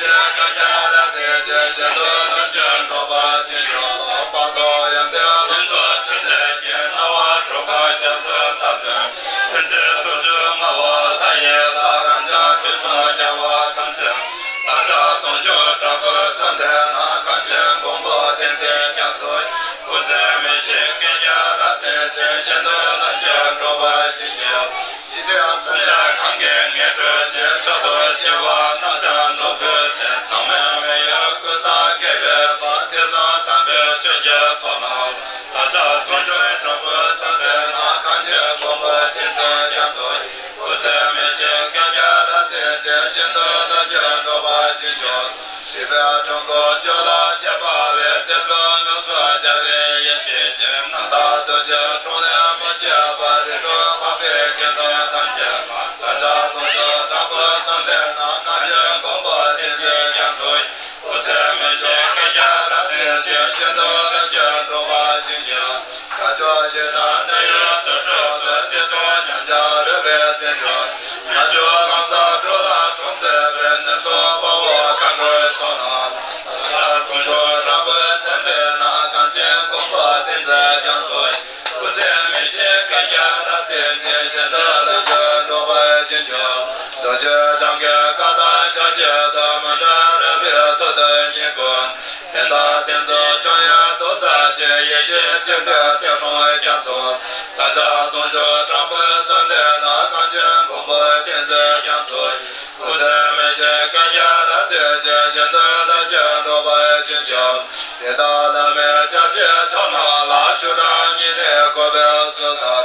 བདེ་སེམས་ལ་གང་གིས་ངེས་སྤྲོད་ཅིང་། མཆོག་ཏུ་ཞི་བ་རྣམས་ཀྱང་ནོར་བུའི་ཚལ། ཟག་མེད་མི་གཡོ་ཀུན་བཟང་དགེ་བའི་བསམ། དེ་བཟུམ་དམ་པའི་ཆོས་ཀྱི་ཚོགས་རྣམས་ལ། བདག་ཅག་དཀོན་མཆོག་དྲག་པོའི་གསོལ་འདེབས་ན། གང་ཕྱིར་མགོན་པོ་བསྟེན་མཛད་ཀྱང་ཚུལ་བཞིན། སྐུ་ཚེ་མི་ཤིགས་བསྐལ་བརྒྱར་བརྟན་ཅིང་། ཤིན་ཏུ་ལ་རྒྱ་སྒྲོག་པར་བྱིན་གྱིས། སྲིད་པའི་འཁྲུལ་འཁོར་སྐྱོབ་ལ་མཆིས་པ་བས། བསྟན་འཛིན་ལུགས་སྲོལ་རྒྱལ་བའི་ཡེ་ཤེས་ཀྱིས། རྣམ་དག་ཐུགས་རྗེའི་དྲུང་ནས་མི་ཕྱེད་པར། རིགས་དྲུག་འཕགས་པའི་དགེ་འདུན་ཐམས་ཅད་ལ། བདག་ཅག་དཀོན་མཆོག་དྲག་པོའི་གསོལ་འདེབས་ན། གང་ཕྱིར་མགོན་པོ་བསྟེན་མཛད་ཀྱང་ཚུལ་བཞིན། སྐུ་ཚེ་མི་ཤིགས་བསྐལ་བརྒྱར་བརྟན་ཅིང་། ཤིན་ཏུ་ལ་རྒྱ་སྒྲོག་པར་བྱིན་གྱིས། དཀའ་སྤྱད་ཞེ་སྡང་གནོད་ཡུལ་དུར་ཁྲོད་དུ། དེ་དུ་མཉམ་བཞག་རོལ་པའི་རྩེད་འཇོ། མཉམ་སྤྱོད་ལམ་བཟང་འགྲོ་ལ་གྲོང་གསེབ་པའི། ནད་སོགས་དཔའ་བོ་ཁ་འགོས་སོགས་ན། བདག་ཅག་དཀོན་མཆོག་དྲག་པོའི་གསོལ་འདེབས་ན། གང་ཕྱིར་མགོན་པོ་བསྟེན་མཛད་ཀྱང་ཚུལ་བཞིན། སྐུ་ཚེ་མི་ཤིགས་བསྐལ་བརྒྱར་བརྟན་ཅིང་། ཤིན་ཏུ་ལ་རྒྱ་སྒྲོག་པར་བྱིན་གྱིས། རྡོ་རྗེ་འཆང་གི་བཀའ་དང་ཕྱག་རྒྱས་དང་། མི་འབྲལ་རོལ་པའི་ཐོག་ཏུ་བསྙེན་བཀུར། བསྟན་དང་བསྟན་འཛིན་སྐྱོང་བའི་ཐུགས་རྩལ་ཅན། ཡེ་ཤེས་སྤྱན་ལྡན་བསྟན་སྲུང་རྒྱ་མཚོ། བདག་ཅག་དཀོན་མཆོག་དྲག་པོའི་གསོལ་འདེབས་ན། གང་ཕྱིར་མགོན་པོ་བསྟེན་མཛད་ཀྱང་ཚུལ་བཞིན། སྐུ་ཚེ་མི་ཤིགས་བསྐལ་བརྒྱར་བརྟན་ཅིང་། ཤིན་ཏུ་ལ་རྒྱ་སྒྲོག་པར་བྱིན་གྱིས། དེ་དག་བླ་མེད་སྐྱབས་ཀྱི་མཆོག་རྣམས་ལ། ཞུ་དག་སྙིང་ནས་གུས་པས་གསོལ་བ།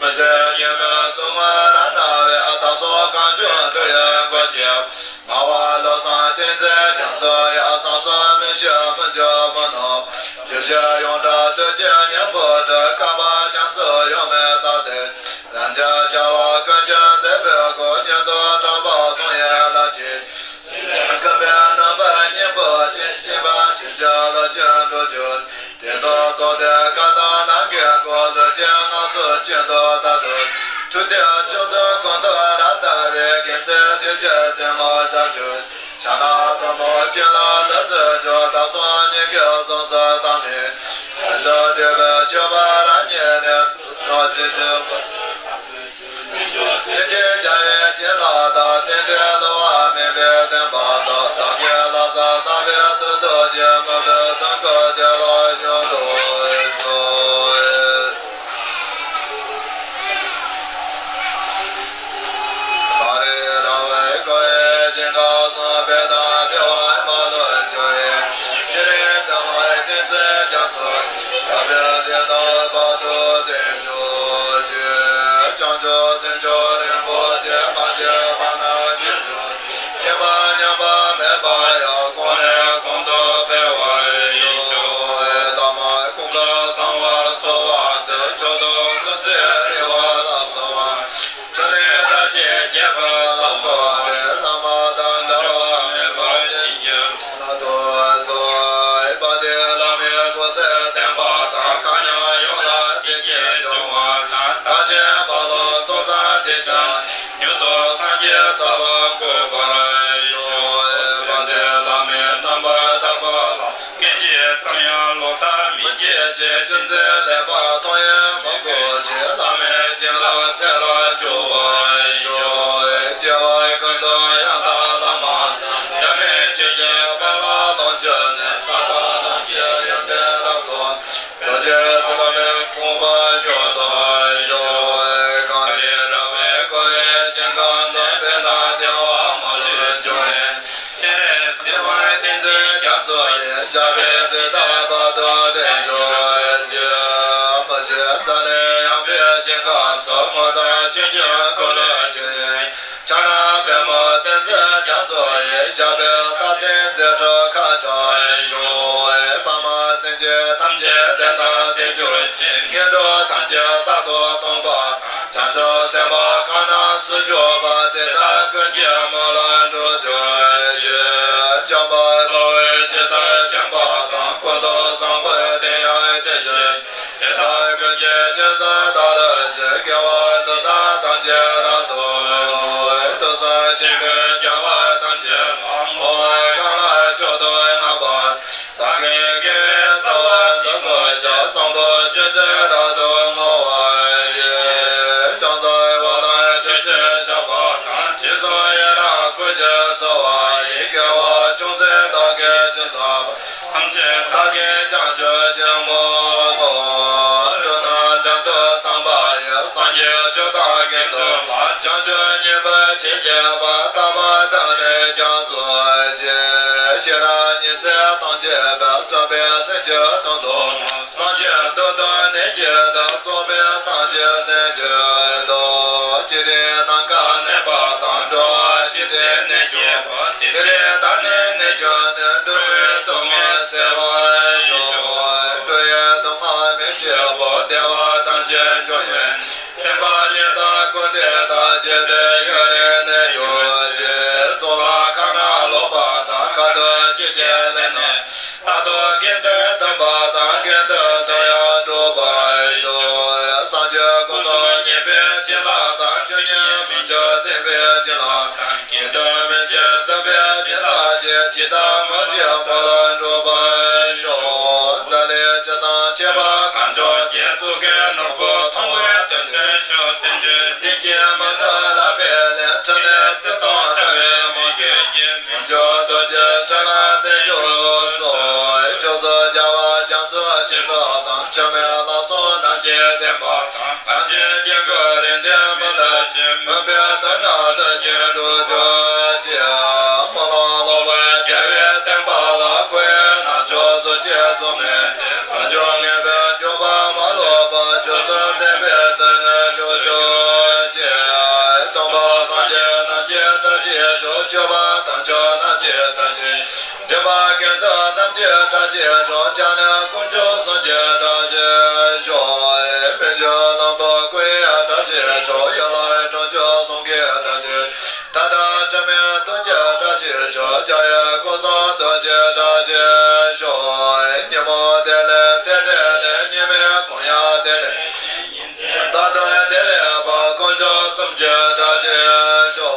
མི་ཟད་ཉི་མའི་གཟུངས་སྔགས་རབ་གནང་བས། བདག་སོགས་གང་བྱུང་འགྲོ་བའི་མགོན་བྱེད། ངག་དབང་བློ་བཟང་བསྟེན་མཛད་རྒྱ་མཚོ་ཡི། བསམ་གསུམ་མི་ཤིགས་མི་འགྱུར་མི་ནུབ། ཞུ་ཞིང་ཡོངས་གྲགས་བདུད་ཀྱི་གཉེན་པོ་སྒྲོལ། བསྐལ་པ་རྒྱ་མཚོ་ཡོངས་མི་དག་སྟེ། རང་རྒྱལ་རྒྱལ་བ་ཀུན་གྱི་མཛད་པའི་སྒོ། ཉིད་དུ་དྲངས་པ་གསུང་ཡི་ལྷ་ཆེན། ཁམས་པའི་རྣམ་པར་བསྙེན་པ་ཅན། སེམས་དཔའ་ཆོས་ཀྱི་ལྷ་ཆེན་འགྲོ་གྱུར། དེ་དག་རྫོགས་སྡེ་སྐལ་བཟང་ནམ་མཁའི་སྒོ། ལུས་ཅན་ངལ་གསོ་ཅན་དུ་བདག་ཏུ། ཐུགས་བརྟན་མཆོག་ཏུ་ཀུན་ཏུ་རབ་བལྟ་བའི། མཁྱེན་བརྩེ་ཤེས་བྱའི་སེམས་མོ་བྱ་གྱུར། ཕྱག་ན་པདྨོ་བྱིན་རླབས་ལྷུན་གྱིས་གྲུབ། བདག་སོགས་ཉིད་ཀྱི་གཟུངས་སུ་བདག་མེད། རིག་འཛིན་བདེ་བའི་མཆོད་པ་རབ་བརྙེས་ནས། ནོར་སྲིད་ཆོས་པ་སེམས་ཅན་རྒྱལ་བའི་བྱིན་རླབས་དང་། རྟེན་འབྲེལ་བསླུ་བ་མེད་པའི་བདེན་པ་དང་། བདག་གི་ལམ་བཟང་དམ་པའི་ཐོག་ཏུ་སྐྱེས། མུན་པའི་དུས་འཁོར་དེ་ལ་སྙོམས་འཇུག་གསུངས། གངས་རི་ར་བས་བསྐོར་བའི་ཞིང་ཁམས་གསུམ། བོད་དང་ཐེ་ཝན་མ་ལུས་བྱུང་བའི། ཤྲཱི་ཙི་ཝའི་བསྟན་འཛིན་རྒྱ་མཚོ། ཞབས་པད་སྲིད་མཐའི་བར་དུ་བརྟན་གྱུར་ཅིག་བྱང་ཆུབ་སེམས་མཆོག་རིན་པོ་ཆེ། མ་སྐྱེས་པ་རྣམས་སྐྱེ་གྱུར་ཅིག་ཤེས་པ་ཉམས་པ་མེད་པ་ཡང་། གོང་ནས་གོང་དུ་འཕེལ་བར་ཤོག་བླ་མ་ཀུན་དགའ་གསང་བ་གསོལ་བ་འདེབས། མཆོག་ཏུ་སྐུ་ཚེ་རིང་བ་ལ་གསོལ་བ། ཕྲིན་ལས་མཐར་ཕྱིན་རྒྱས་པ་ལ་གསོལ་བ་འདེབས། བླ་མ་དང་འབྲལ་བ་མེད་པར་བྱིན་གྱིས་རློབས་ལ་གསོལ་བ། དཔལ་ལྡན་བླ་མའི་སྐུ་ཚེ་བརྟན་པ་དང་། མཁའ་མཉམ་ཡོངས་ལ་བདེ་སྐྱིད་འབྱུང་བ་དང་། མཐར་ཕྱིན་འཕགས་ལམ་སྲོང་བཙན་དེ་ཀྱང་། མྱུར་དུ་སངས་རྒྱས་ས་ལ་འགོད་པར་ཤོག་དཔལ་ལྡན་བླ་མའི་རྣམ་པར་ཐར་པ་ལ། སྐད་ཅིག་ཙམ་ཡང་ལོག་ལྟ་མི་བྱེད་ཅིག་ཅི་མཛད་ལེགས་པར་མཐོང་ཡང་མི་སྒུག་ཅིག་བླ་མའི་བྱིན་རླབས་ཚེ་ལ་འཇུག་པར་ཤོག་སྐྱེ་བ་ཀུན་ཏུ་ཡང་དག་བླ་མ་དང་། འབྲལ་མེད་ཆོས་ཀྱི་དཔལ་ལ་ལོངས་སྤྱོད་ནས། ས་དང་ལམ་གྱི་ཡོན་ཏན་རབ་རྫོགས། རྡོ་རྗེ་བླ་མའི་དགོངས་པ་འགྱུར་དུ་གཞོལ། གངས་རི་ར་བས་བསྐོར་བའི་ཞིང་ཁམས་གསུམ། བོད་དང་ཐེ་ཝན་མ་ལུས་བྱུང་བའི། སྤྱན་རས་གཟིགས་དབང་བསྟན་འཛིན་རྒྱ་མཚོ་ཡི། ཞབས་པད་སྲིད་མཐའི་བར་དུ་བརྟན་གྱུར་ཅིག་མི་ཤིགས་འཛམ་གླིང་ཡངས་པའི་ཞིང་ཁམས་སུ། ངོ་མཚར་ཆོས་འབྱུང་འཁོར་ལོས་སྒྱུར་བའི། ཕྱག་ན་པདྨོ་བསྟན་འཛིན་རྒྱ་མཚོ་ཡི། ཞབས་པད་ས་སྟེང་མཛེས་སྤྲོས་མཁའ་ཁྱབ་བཞུགས། དཔའ་མོ་སེམས་ཅན་ཐམས་ཅད་བདེ་དང་ལྡན་གྱུར་ཅིག་ངན་འགྲོ་ཐམས་ཅད་རྟག་ཏུ་སྟོངས་པ་དང་། བྱང་ཆུབ་སེམས་དཔའ་གང་རྣམས་སུ་བཞུགས་པ། དེ་དག་ཀུན་གྱི་མོད་ལ་འགྲོ་གྱུར་ཅིག་འཇམ་དཔལ་དཔའ་བོས་ཇི་ལྟར་མཁྱེན་པ་དང་། ཀུན་ཏུ་བཟང་པོའི་དོན་ཡང་དེ་བཞིན། དེ་དག་ཀུན་གྱི་རྗེས་སུ་བདག་སློབ་ཅིང་། དགེ་བ་འདི་དག་ཐམས་ཅད་རབ་ཏུ་བསྔོ། དུས་གསུམ་གཤེགས་པའི་རྒྱལ་བ་ཐམས་ཅད་ལ། ངོ་ ཅེས་གསོལ་བ་ཡི་དགེ་བ་ཅུང་ཟད་བདག་གིས་ཅི་བསགས་པ། ཐམས་ཅད་བདག་གིས་ཀྱང་མཆོད་ཅིང་ཕུལ་ལོ། འགྲོ་རྣམས་དོན་དུ་བསམ་པ་ཡིས། སངས་རྒྱས་ཆོས་དང་ཀུན་འདུས་ལ། བྱང་ཆུབ་ཉེས་པའི་ཕྱིར་སྐྱེས་པ། ཐར་པ་དང་ནི་བྱང་སེམས་ཀྱི། ཤེས་རབ་ཉི་ཚེ་ཐམས་ཅད་པའི། རྩོམ་པའི་སེམས་ཀྱི་དོན་དུ། སངས་རྒྱས་འདོད་དོན་གནས་ཀྱི་བདག་རྩོམ་པའི་སངས་རྒྱས་སེམས་ཀྱི་བདག་ཅི་རིགས་ནམ་མཁའ་གནས་པ་དང་། འགྲོ་བ་ཇི་སྲིད་གནས་ཀྱི་བདག་དེ་སྲིད་བདག་ནི་གནས་གྱུར་ནས། འགྲོ་བའི་སྡུག་བསྔལ་སེལ་བར་ཤོག་འགྲོ་བའི་སྡུག་བསྔལ་མི་བྱེད་པར། བདེ་བ་ཐམས་ཅད་འབྱུང་བའི། བསྟན་པ་ཉི་ཟླ་སྐུ་དེ་དག་ཇི་སྲིད་ཡུན་རིང་གནས་གྱུར་ཅིག་གཙུག་ལག་ཁང་ནང་ལོག་པ་དང་། ཁ་ཐུག་ཅི་སྐྱེས་ནས་ནི། རྟག་ཏུ་དགེ་འདུན་སྡོམ་པ་དང་། དགེ་འདུན་དོན་ཡང་འགྲུབ་པར་ཤོག་སངས་རྒྱས་སྐུ་གསུམ་བརྙེས་པའི་བྱིན་རླབས་དང་། ཆོས་ཉིད་མི་འགྱུར་བདེན་པའི་བྱིན་རླབས་དང་། དགེ་འདུན་མི་འབྱུང་སྡོམ་པའི་བྱིན་རླབས་ཀྱིས། ཇི་ལྟར་སྨོན་ཅི་སྨོན་ལ་འགྲུབ་པར་ཤོག་མཛའ་ལས་ཇི་ལྟར་ཆད་པ་གང་བྱུང་རྗེས། གཙུག་གི་ནོར་བུ་མཐོང་བས་དོན་མཐུན་ཤོག་དོན་མཐུན་ལྡན་གྱི་མ་ནོར་ལ་ཕན་ལས། ཕྲིན་ལས་རྩིས་སྟོང་བཀྲ་བའི་མུ་ཁྱུད་ཀྱིས། མི་འགྱུར་རྡོ་རྗེ་ཕྱག་ན་བརྟན་བཞུགས་སོ། ཕྱོགས་སུ་རྒྱལ་བ་རྒྱ་མཚོའི་ཆེ་མཐོ་དང་། ཆགས་མེད་ལྷ་སྲུང་རྣམས་ཀྱི་བསྟན་པ་དང་། གངས་ཅན་ཀུན་དགའ་རིགས་ལྡན་མི་ལ་ཞེན། མུན་པའི་དུས་ན་ལྷུན་གྱིས་གྲུབ་གྱུར་ཅིག་སྨོན་ལམ་ལོག་པའི་དགེ་བའི་བསྟན་པ་ལ། འཁོར་བའི་ལྷ་མཆོག་སུ་སྐྱེ་གཟུགས་མེད། བྱང་ཆུབ་ངེས་པའི་འབྱོར་པ་མ་ལོག་པ། སྤྱོད་གསུམ་ལྡན་པའི་སེམས་ནི་འགྲུབ་གྱུར་ཅིག་སྟོན་པ་སངས་རྒྱས་རྣམས་ཀྱི་བཀྲ་ཤིས་ཤོག་སྤྱོད་པ་དམ་ཆོས་རྣམས་ཀྱི་བཀྲ་ཤིས། འདུས་པ་ཀུན་འདུས་རྣམས་ཀྱི་བཀྲ་ཤིས་ཤོག་སྐྱབས་གནས་དཀོན་མཆོག་གསུམ་གྱི་བཀྲ་ཤིས་ཤོག་སྨན་བཅོས་ནང་པ་ཀུན་ཡང་བཀྲ་ཤིས་ཤོག་ཡན་ལག་དྲུག་མཆོག་གསུམ་གྱི་བཀྲ་ཤིས། མཐའ་དག་དྲི་མེད་དོན་གྱི་བཀྲ་ཤིས་ཤོག་སྐྱབས་ཡུལ་སྐུ་གསུམ་དོན་གྱི་བཀྲ་ཤིས་ཤོག་ཉིན་མོ་བདེ་ལེགས་ཚེ་བདེ་ལེགས། ཉི་མའི་གུང་ཡང་བདེ་ལེགས། ད་དུང་བདེ་ལེགས་པ། དཀོན་མཆོག་གསུམ་གྱི་བཀྲ་ཤིས་ཤོག་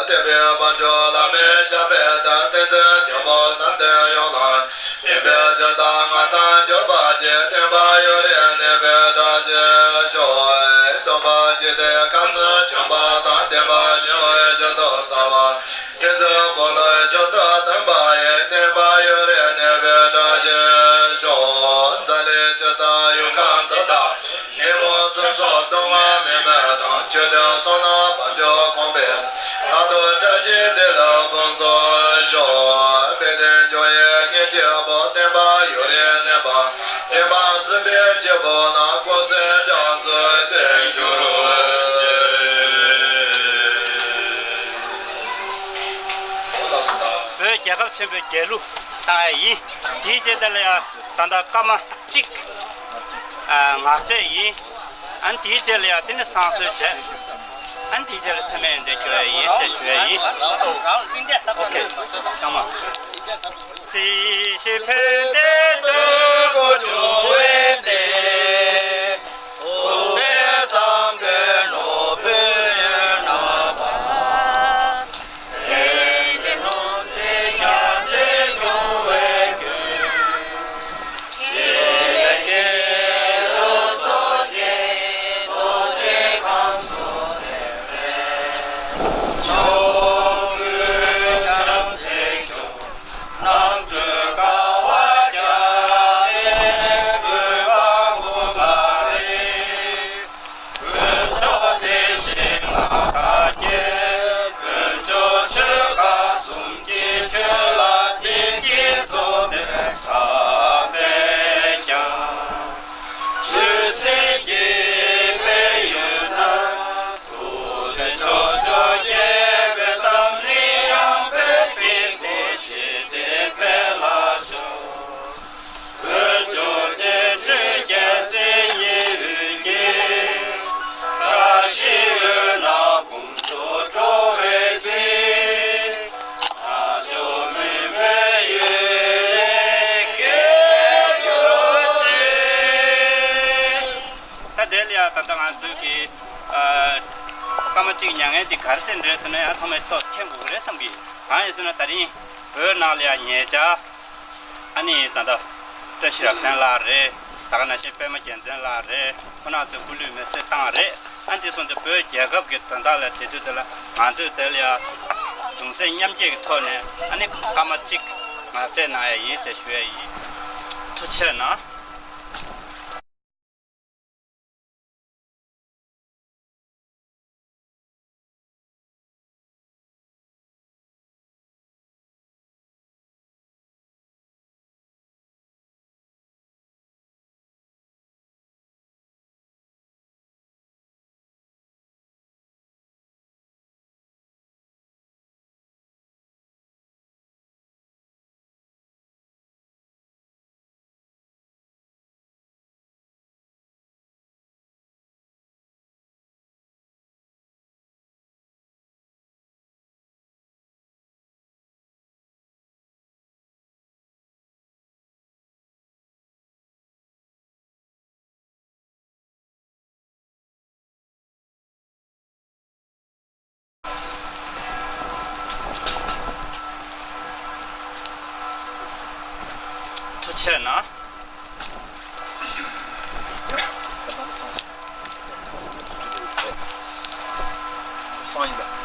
བསྟན་པའི་དཔལ་འབྱོར་བླ་མའི་ཞབས་པད་དང་། བསྟན་འཛིན་ཆེན་པོ་བསམ་གཏན་ཡོངས་ལ། བསྟན་པའི་ཕྱིར་བདག་སྔར་དང་འགྱུར་བ་མེད། བསྟན་པ་ཡུན་རིང་གནས་པའི་བཀྲ་ཤིས་ཤོག་སྟོན་པ་འཇིག་རྟེན་ཁམས་གསུམ་བྱོན་པ་དང་། བསྟན་པ་ཉི་འོད་ཞུན་དུ་གསལ་བ། ཏིང་འཛིན་བུ་སློབ་གཞོན་དུ་སྟོན་པ་ཡི། བསྟན་པ་ཡུན་རིང་གནས་པའི་བཀྲ་ཤིས་ཤོག་མཛའ་ལས་ཇི་ལྟར་ཡུལ་ཁམས་འདི་དག་ཉིན་མོ་ཚེ་སྲོག་སྡུག་བསྔལ་མི་མེད་དང་། ཆོས་དོན་བསོད་ནམས་དཔལ་འབྱོར་གོང་འཕེལ། མཐར་ཐུག་བཀྲ་ཤིས་བདེ་ལེགས་ཕུན་སུམ་ཤོག་དཔལ་ལྡན་འབྱུང་བའི་གཉེན་གཅིག་པུ། བསྟན་པ་ཡུན་རིང་གནས་པ། བསྟན་པ་འཛིན་པའི་སྐྱེས་བུ་རྣམས། སྐུ་ཚེ་རྒྱ་མཚོའི་གཏིང་འགྱུར་ཅིག་བོད་རྒྱལ་ཁབ་ཆེན་པོའི་རྒྱལ་གླུ་བཏང་ཡ་ཡིན། དེའི་རྗེས་དེ་ལ་ཡང་ད་ལྟ་སྐར་མ་གཅིག་ཨ། ངག་བཅད་ཡིན། ཨ་ནི་དེའི་རྗེས་ལ་ཡང་དེ་ནི་བསང་གསོལ་བྱས། ཨ་ནི་དེའི་རྗེས་ལ་མཚན་སྨད་འདི་རྒྱོབ་ཡ་ཡིན་ཞེས་ཞུ་ཡ་ཡིན། ཨོ་ཁེ། ཚང་མ། སྲིད་ཞི་ཕན་བདེ་འདོད་དགུ་འབྱུང་བའི་གཏེར། ཐུབ་པའི་བསམ་པས་ནོར་བུའི་ཡོན་བསྔགས་པ། དཀོན་མཆོག་དེ་བཞིན་ང་དགའ་སྐྱེད། དཀོན་མཆོག་ཆོས་སྐལ་གསུམ་གྱིས། ཁྱོད་ལ་བརྟེན་ཅིང་རྫོགས་པའི་ས་པས་ཀྱང་། ཆོས་སྲིད་ཀྱི་དཔལ་ཡོན་རྣམས། ཐུབ་བསྟན་ཕྱོགས་བཅུར་རྒྱས་པའི་འཛམ་གླིང་ཡངས་པའི་སྟེང་དུ། ཇི་སྲིད་འཕེལ་ལ་ཤོག་དཀོན་མཆོག་རྒྱལ་སྲས་མཁྱེན་བརྩེ་ཉེ་ཞི་བདེ། བཀྲ་ཤིས་འོད་ལྔ་དགུང་དུ་སྤྲོ་བའི་གཟིས། ལྷ་མཆོག་མུན་པའི་གཡུལ་ལས་སྐྱོབ་ཅིག་ད་དེ་ལ་ཡང་ད་ལྟ་ང་ཚོའི་གི་ཨ། སྐར་མ་གཅིག་མྱ་ངན་འདི་ག་རེ་བྱས་ནས་རེད་ཟེར་ན། ཡང་ཚང་མས་ཏོག་ཙམ་མཁྱེན་དགོས་ཀྱི་རེད་བསམ་གི། གང་ཡིན་ཟེར་ན། ད་རིང་བོད་ནང་ལ་ཡང་ཉེ་ཆར། ཨ་ནི་ད་ལྟ་བཀྲ་ཤིས་རབ་བརྟན་ལགས་རེད། ད་ག་ནང་བཞིན་པད་མ་རྒྱལ་མཚན་ལགས་རེད། ཁོང་རྣམ་ཚོས་སྐུ་ལུས་མེར་སྲེག་བཏང་རེད། ཨ་འདི་སོང་ཙང་བོད་རྒྱལ་ཁབ་ཀྱི་དོན་དག་ལ་བྱེད་དུས་དེ་ལ་ང་ཚོས་དེ་ལ་ཡང་ གདུང་སེམས་མཉམ་སྐྱེད་ཀྱི་ཐོག་ནས་ཨ་ནི་སྐར་མ་གཅིག་ངག་བཅད་གནང་ཡ་ཡིན་ཞེས་ཞུ་ཡ་ཡིན། ཐུགས་རྗེ་གནང་། ཐུགས་རྗེ་གནང་། སང་ཡིན་ད།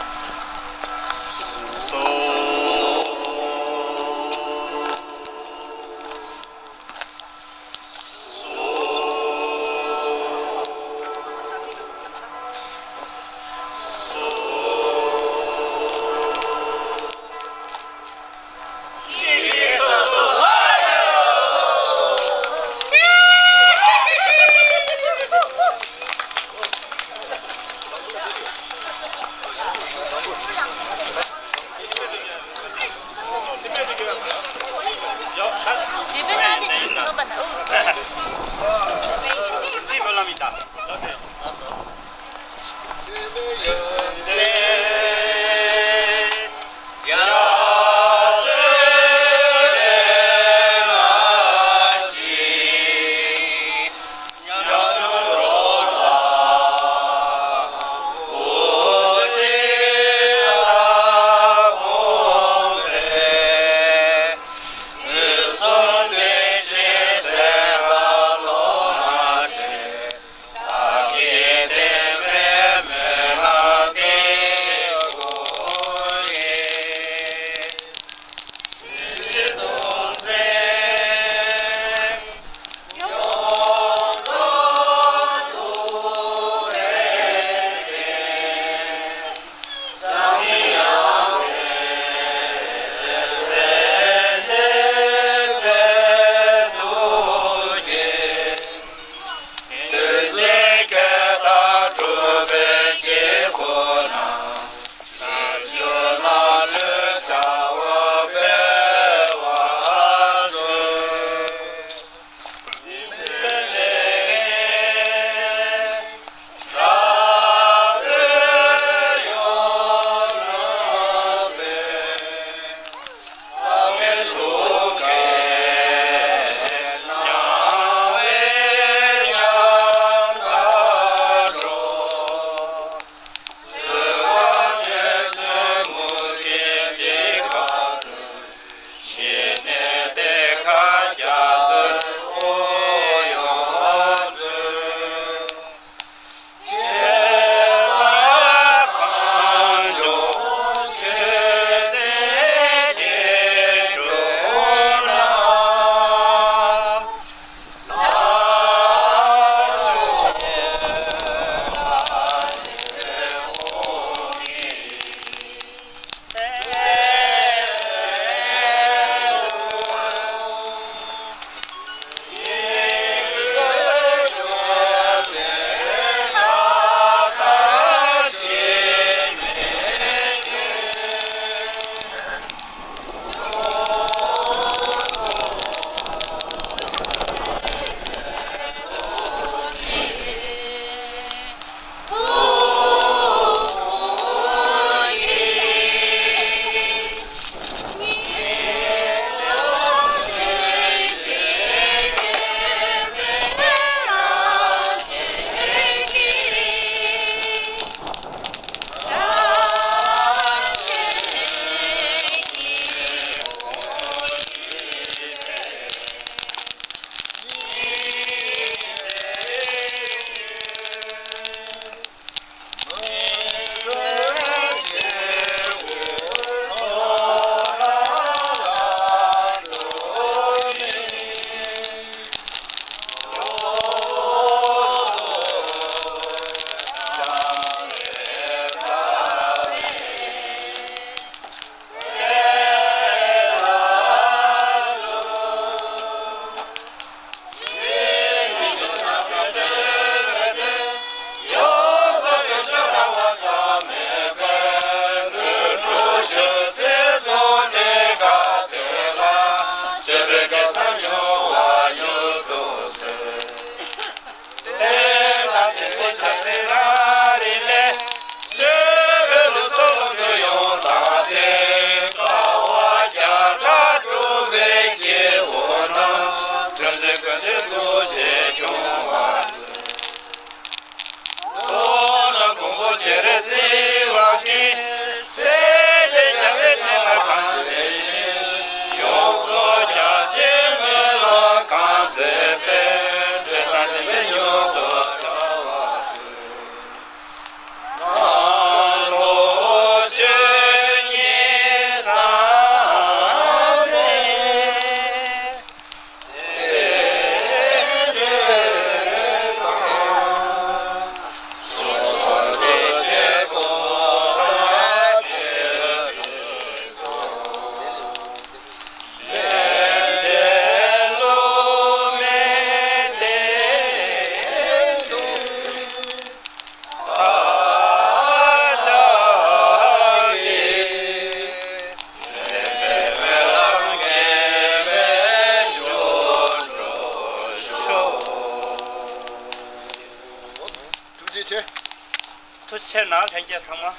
ཁྱེད་ནང་ལྷན་རྒྱས་ཚང་མ།